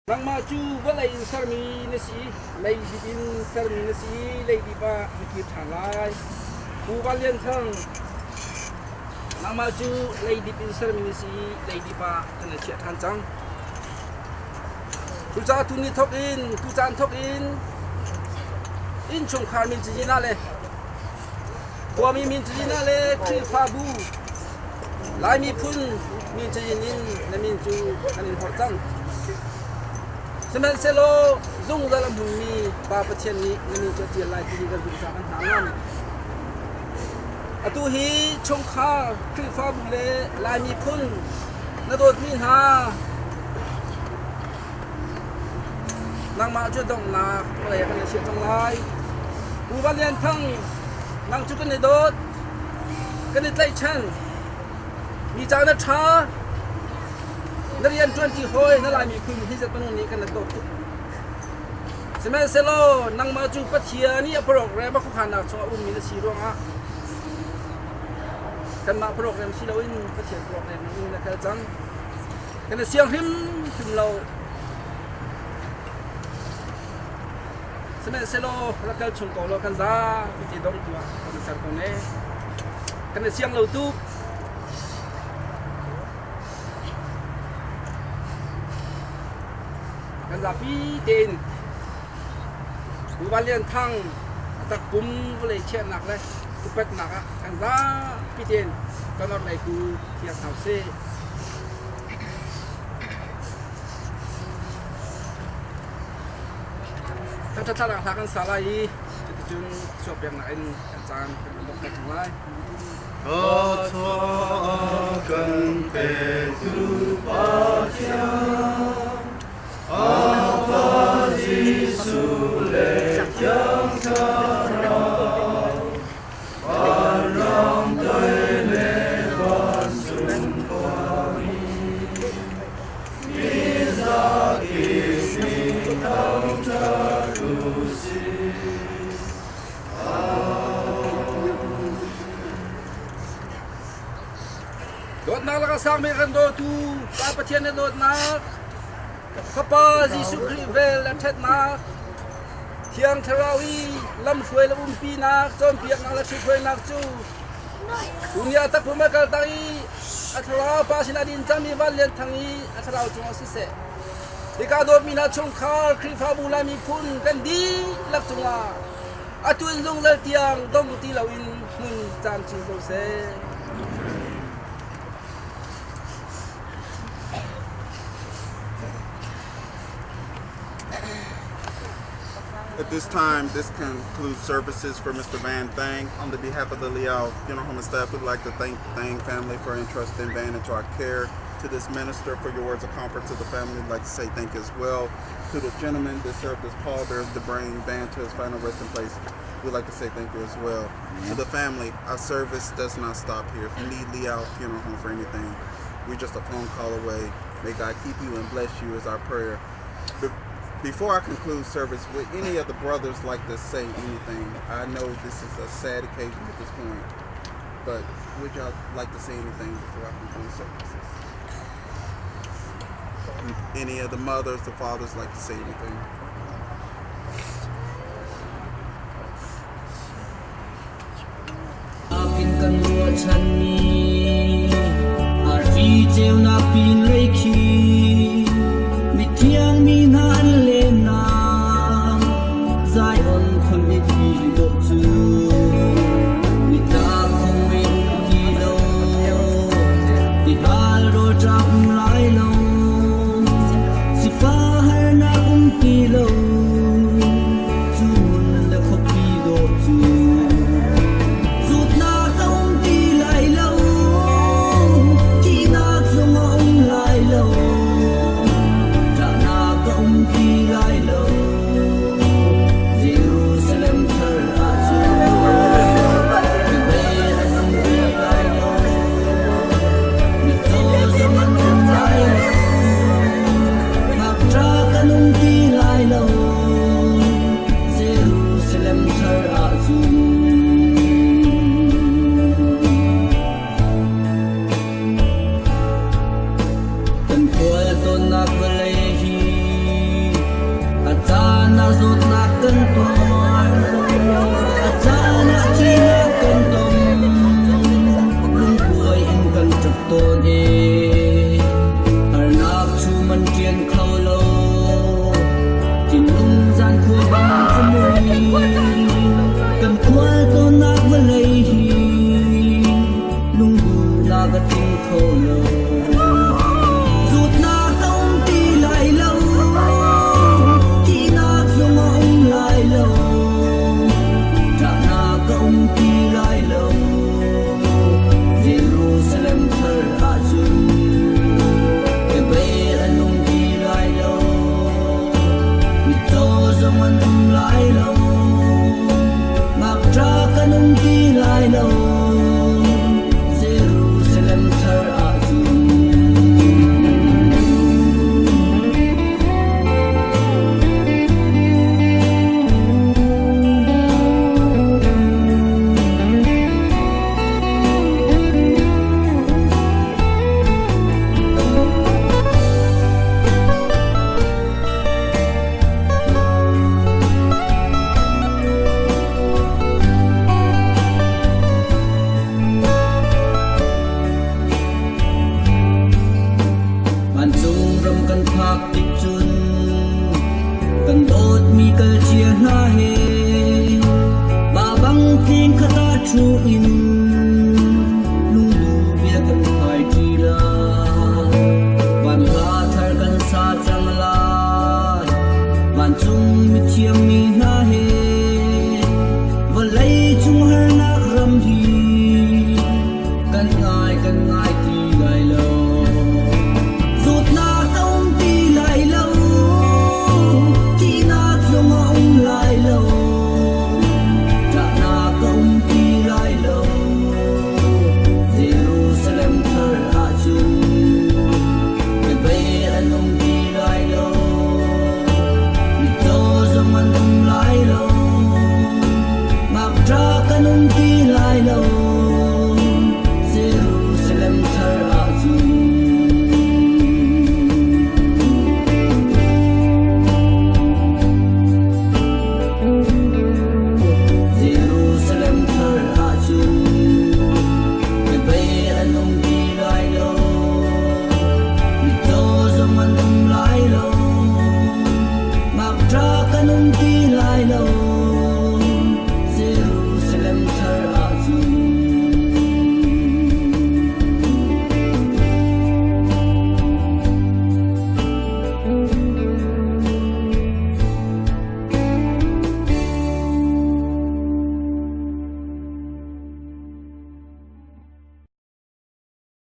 Speaker 14: Nangmah cu vawlei in sermi na si, leidip in sermi na si, leidip ah na kir ṭhan lai. Pu Van Lian Thang, nangmah cu leidip in sermi na si, leidip ah kan i chiah ṭhan cang. Cucaah tuni thawk in, tucaan thawk in, innchungkhar min cazin ah le khuami min cazin ah le Khrihfabu Lai miphun min cazin in na min cu kan in hlorh cang. Sihmanhsehlaw zungzal a hmunmi Pa Pathian nih na min cu a ṭial lai ti hi kan zumh caah kan hna ngam. Atu hi chungkhar, Khrihfabu le Lai miphun na dawtmi hna nangmah cu donghnak vawlei ah kan i chiah cang lai. Pu Van Lian Thang, nang cu kan i dawt, kan i tlaihchan. Mi ca na ṭha, na rian ṭuanṭi hawi na Lai miphun hi zat minung nih kan na dawt tuk. Sihmanhsehlaw nangmah cu Pathian i a program a khuakhannak chungah a ummi na si ruangah kanmah program si loin Pathian program in na kal cang. Kan i siang hrimhrim lo. Sihmanhsehlaw rak kal chung ko law kan zapi te dongtu ah kan i ser ko ne. Kan i siang lo tuk. Kan zapi tein Pu Van Lian Thang a takpum vawlei chiahnak le upatnak ah kan zapi tein kan orhlei tu thiang hna usih. Thangṭhat thlarau hla kan sa lai i cuticun suakpiaknak in kan caan kan donghter cang lai.
Speaker 16: Thluachuah kan petu Pathian, a Fa Jesuh le Thiang Thlarau, vanram dai le vancung khuami, mizakip nih thangṭhat u sih.
Speaker 14: Dawtnak lakah sangmi kan dawtu Pa Pathian na dawtnak, Fapa Jesuh Khrih vel le ṭhatnak, Thiang Thlarau i lamhruai le umpinak, cawnpiaknak le ṭhithruainak cu dunia takpum a kaltak i a thlarau Pa sinah din cangmi Van Lian Thang i a thlarau cungah siseh, hika dawtmi hna chungkhar Khrihfabu Lai miphun kan dihlak cungah atu in zungzal tiang dong ti loin hmun camcin ko seh.
Speaker 16: At this time, this concludes services for Mr. Van Thang. On the behalf of the Liao Funeral Home and staff, we'd like to thank the Thang family for entrusting Van into our care. To this minister for your words of comfort to the family, we'd like to say thank you as well. To the gentleman that served as pallbearers to bring Van to his final resting place, we'd like to say thank you as well. To the family, our service does not stop here. If you need Liao Funeral Home for anything, we're just a phone call away. May God keep you and bless you is our prayer. Be- before I conclude service, would any of the brothers like to say anything? I know this is a sad occasion at this point, but would y'all like to say anything before I conclude services? Any of the mothers, the fathers like to say anything?
Speaker 1: Kan ruahchanmi arfi ceunak pinlei khi mithiang mi hna an lennak Zion khualipi dawh cu mitlak khong um ti lo tihal rawlṭam um lai lo sifah harnak um ti lo cu hmun le khuapi dawh cu zawtnak a um ti lai lo thihnak zong a um lai lo ṭahnak a um ti lai lo Jerusalem thar ah cun.
Speaker 17: Zawtnak kan tuar, a caan ah thihnak kan tong. Lungkuai in kan ṭap tawn i harnak chum an ṭian kho lo. Thinlung zan khua bang khuamui, kan khual tawnnak vawlei hi lungduhnak a tling kho lo. Zawtnak a um ti lai lo, thihnak zong a um lai lo, ṭahnak a um ti lai lo. Jerusalem thar ahcun kebei an um ti lai lo, mitcaw zong an um lai lo, ngakṭa kan um ti lai lo. Jerusalem thar ahcun. Vancung ram kan phak tik cun kan dawtmi kal cia hna he.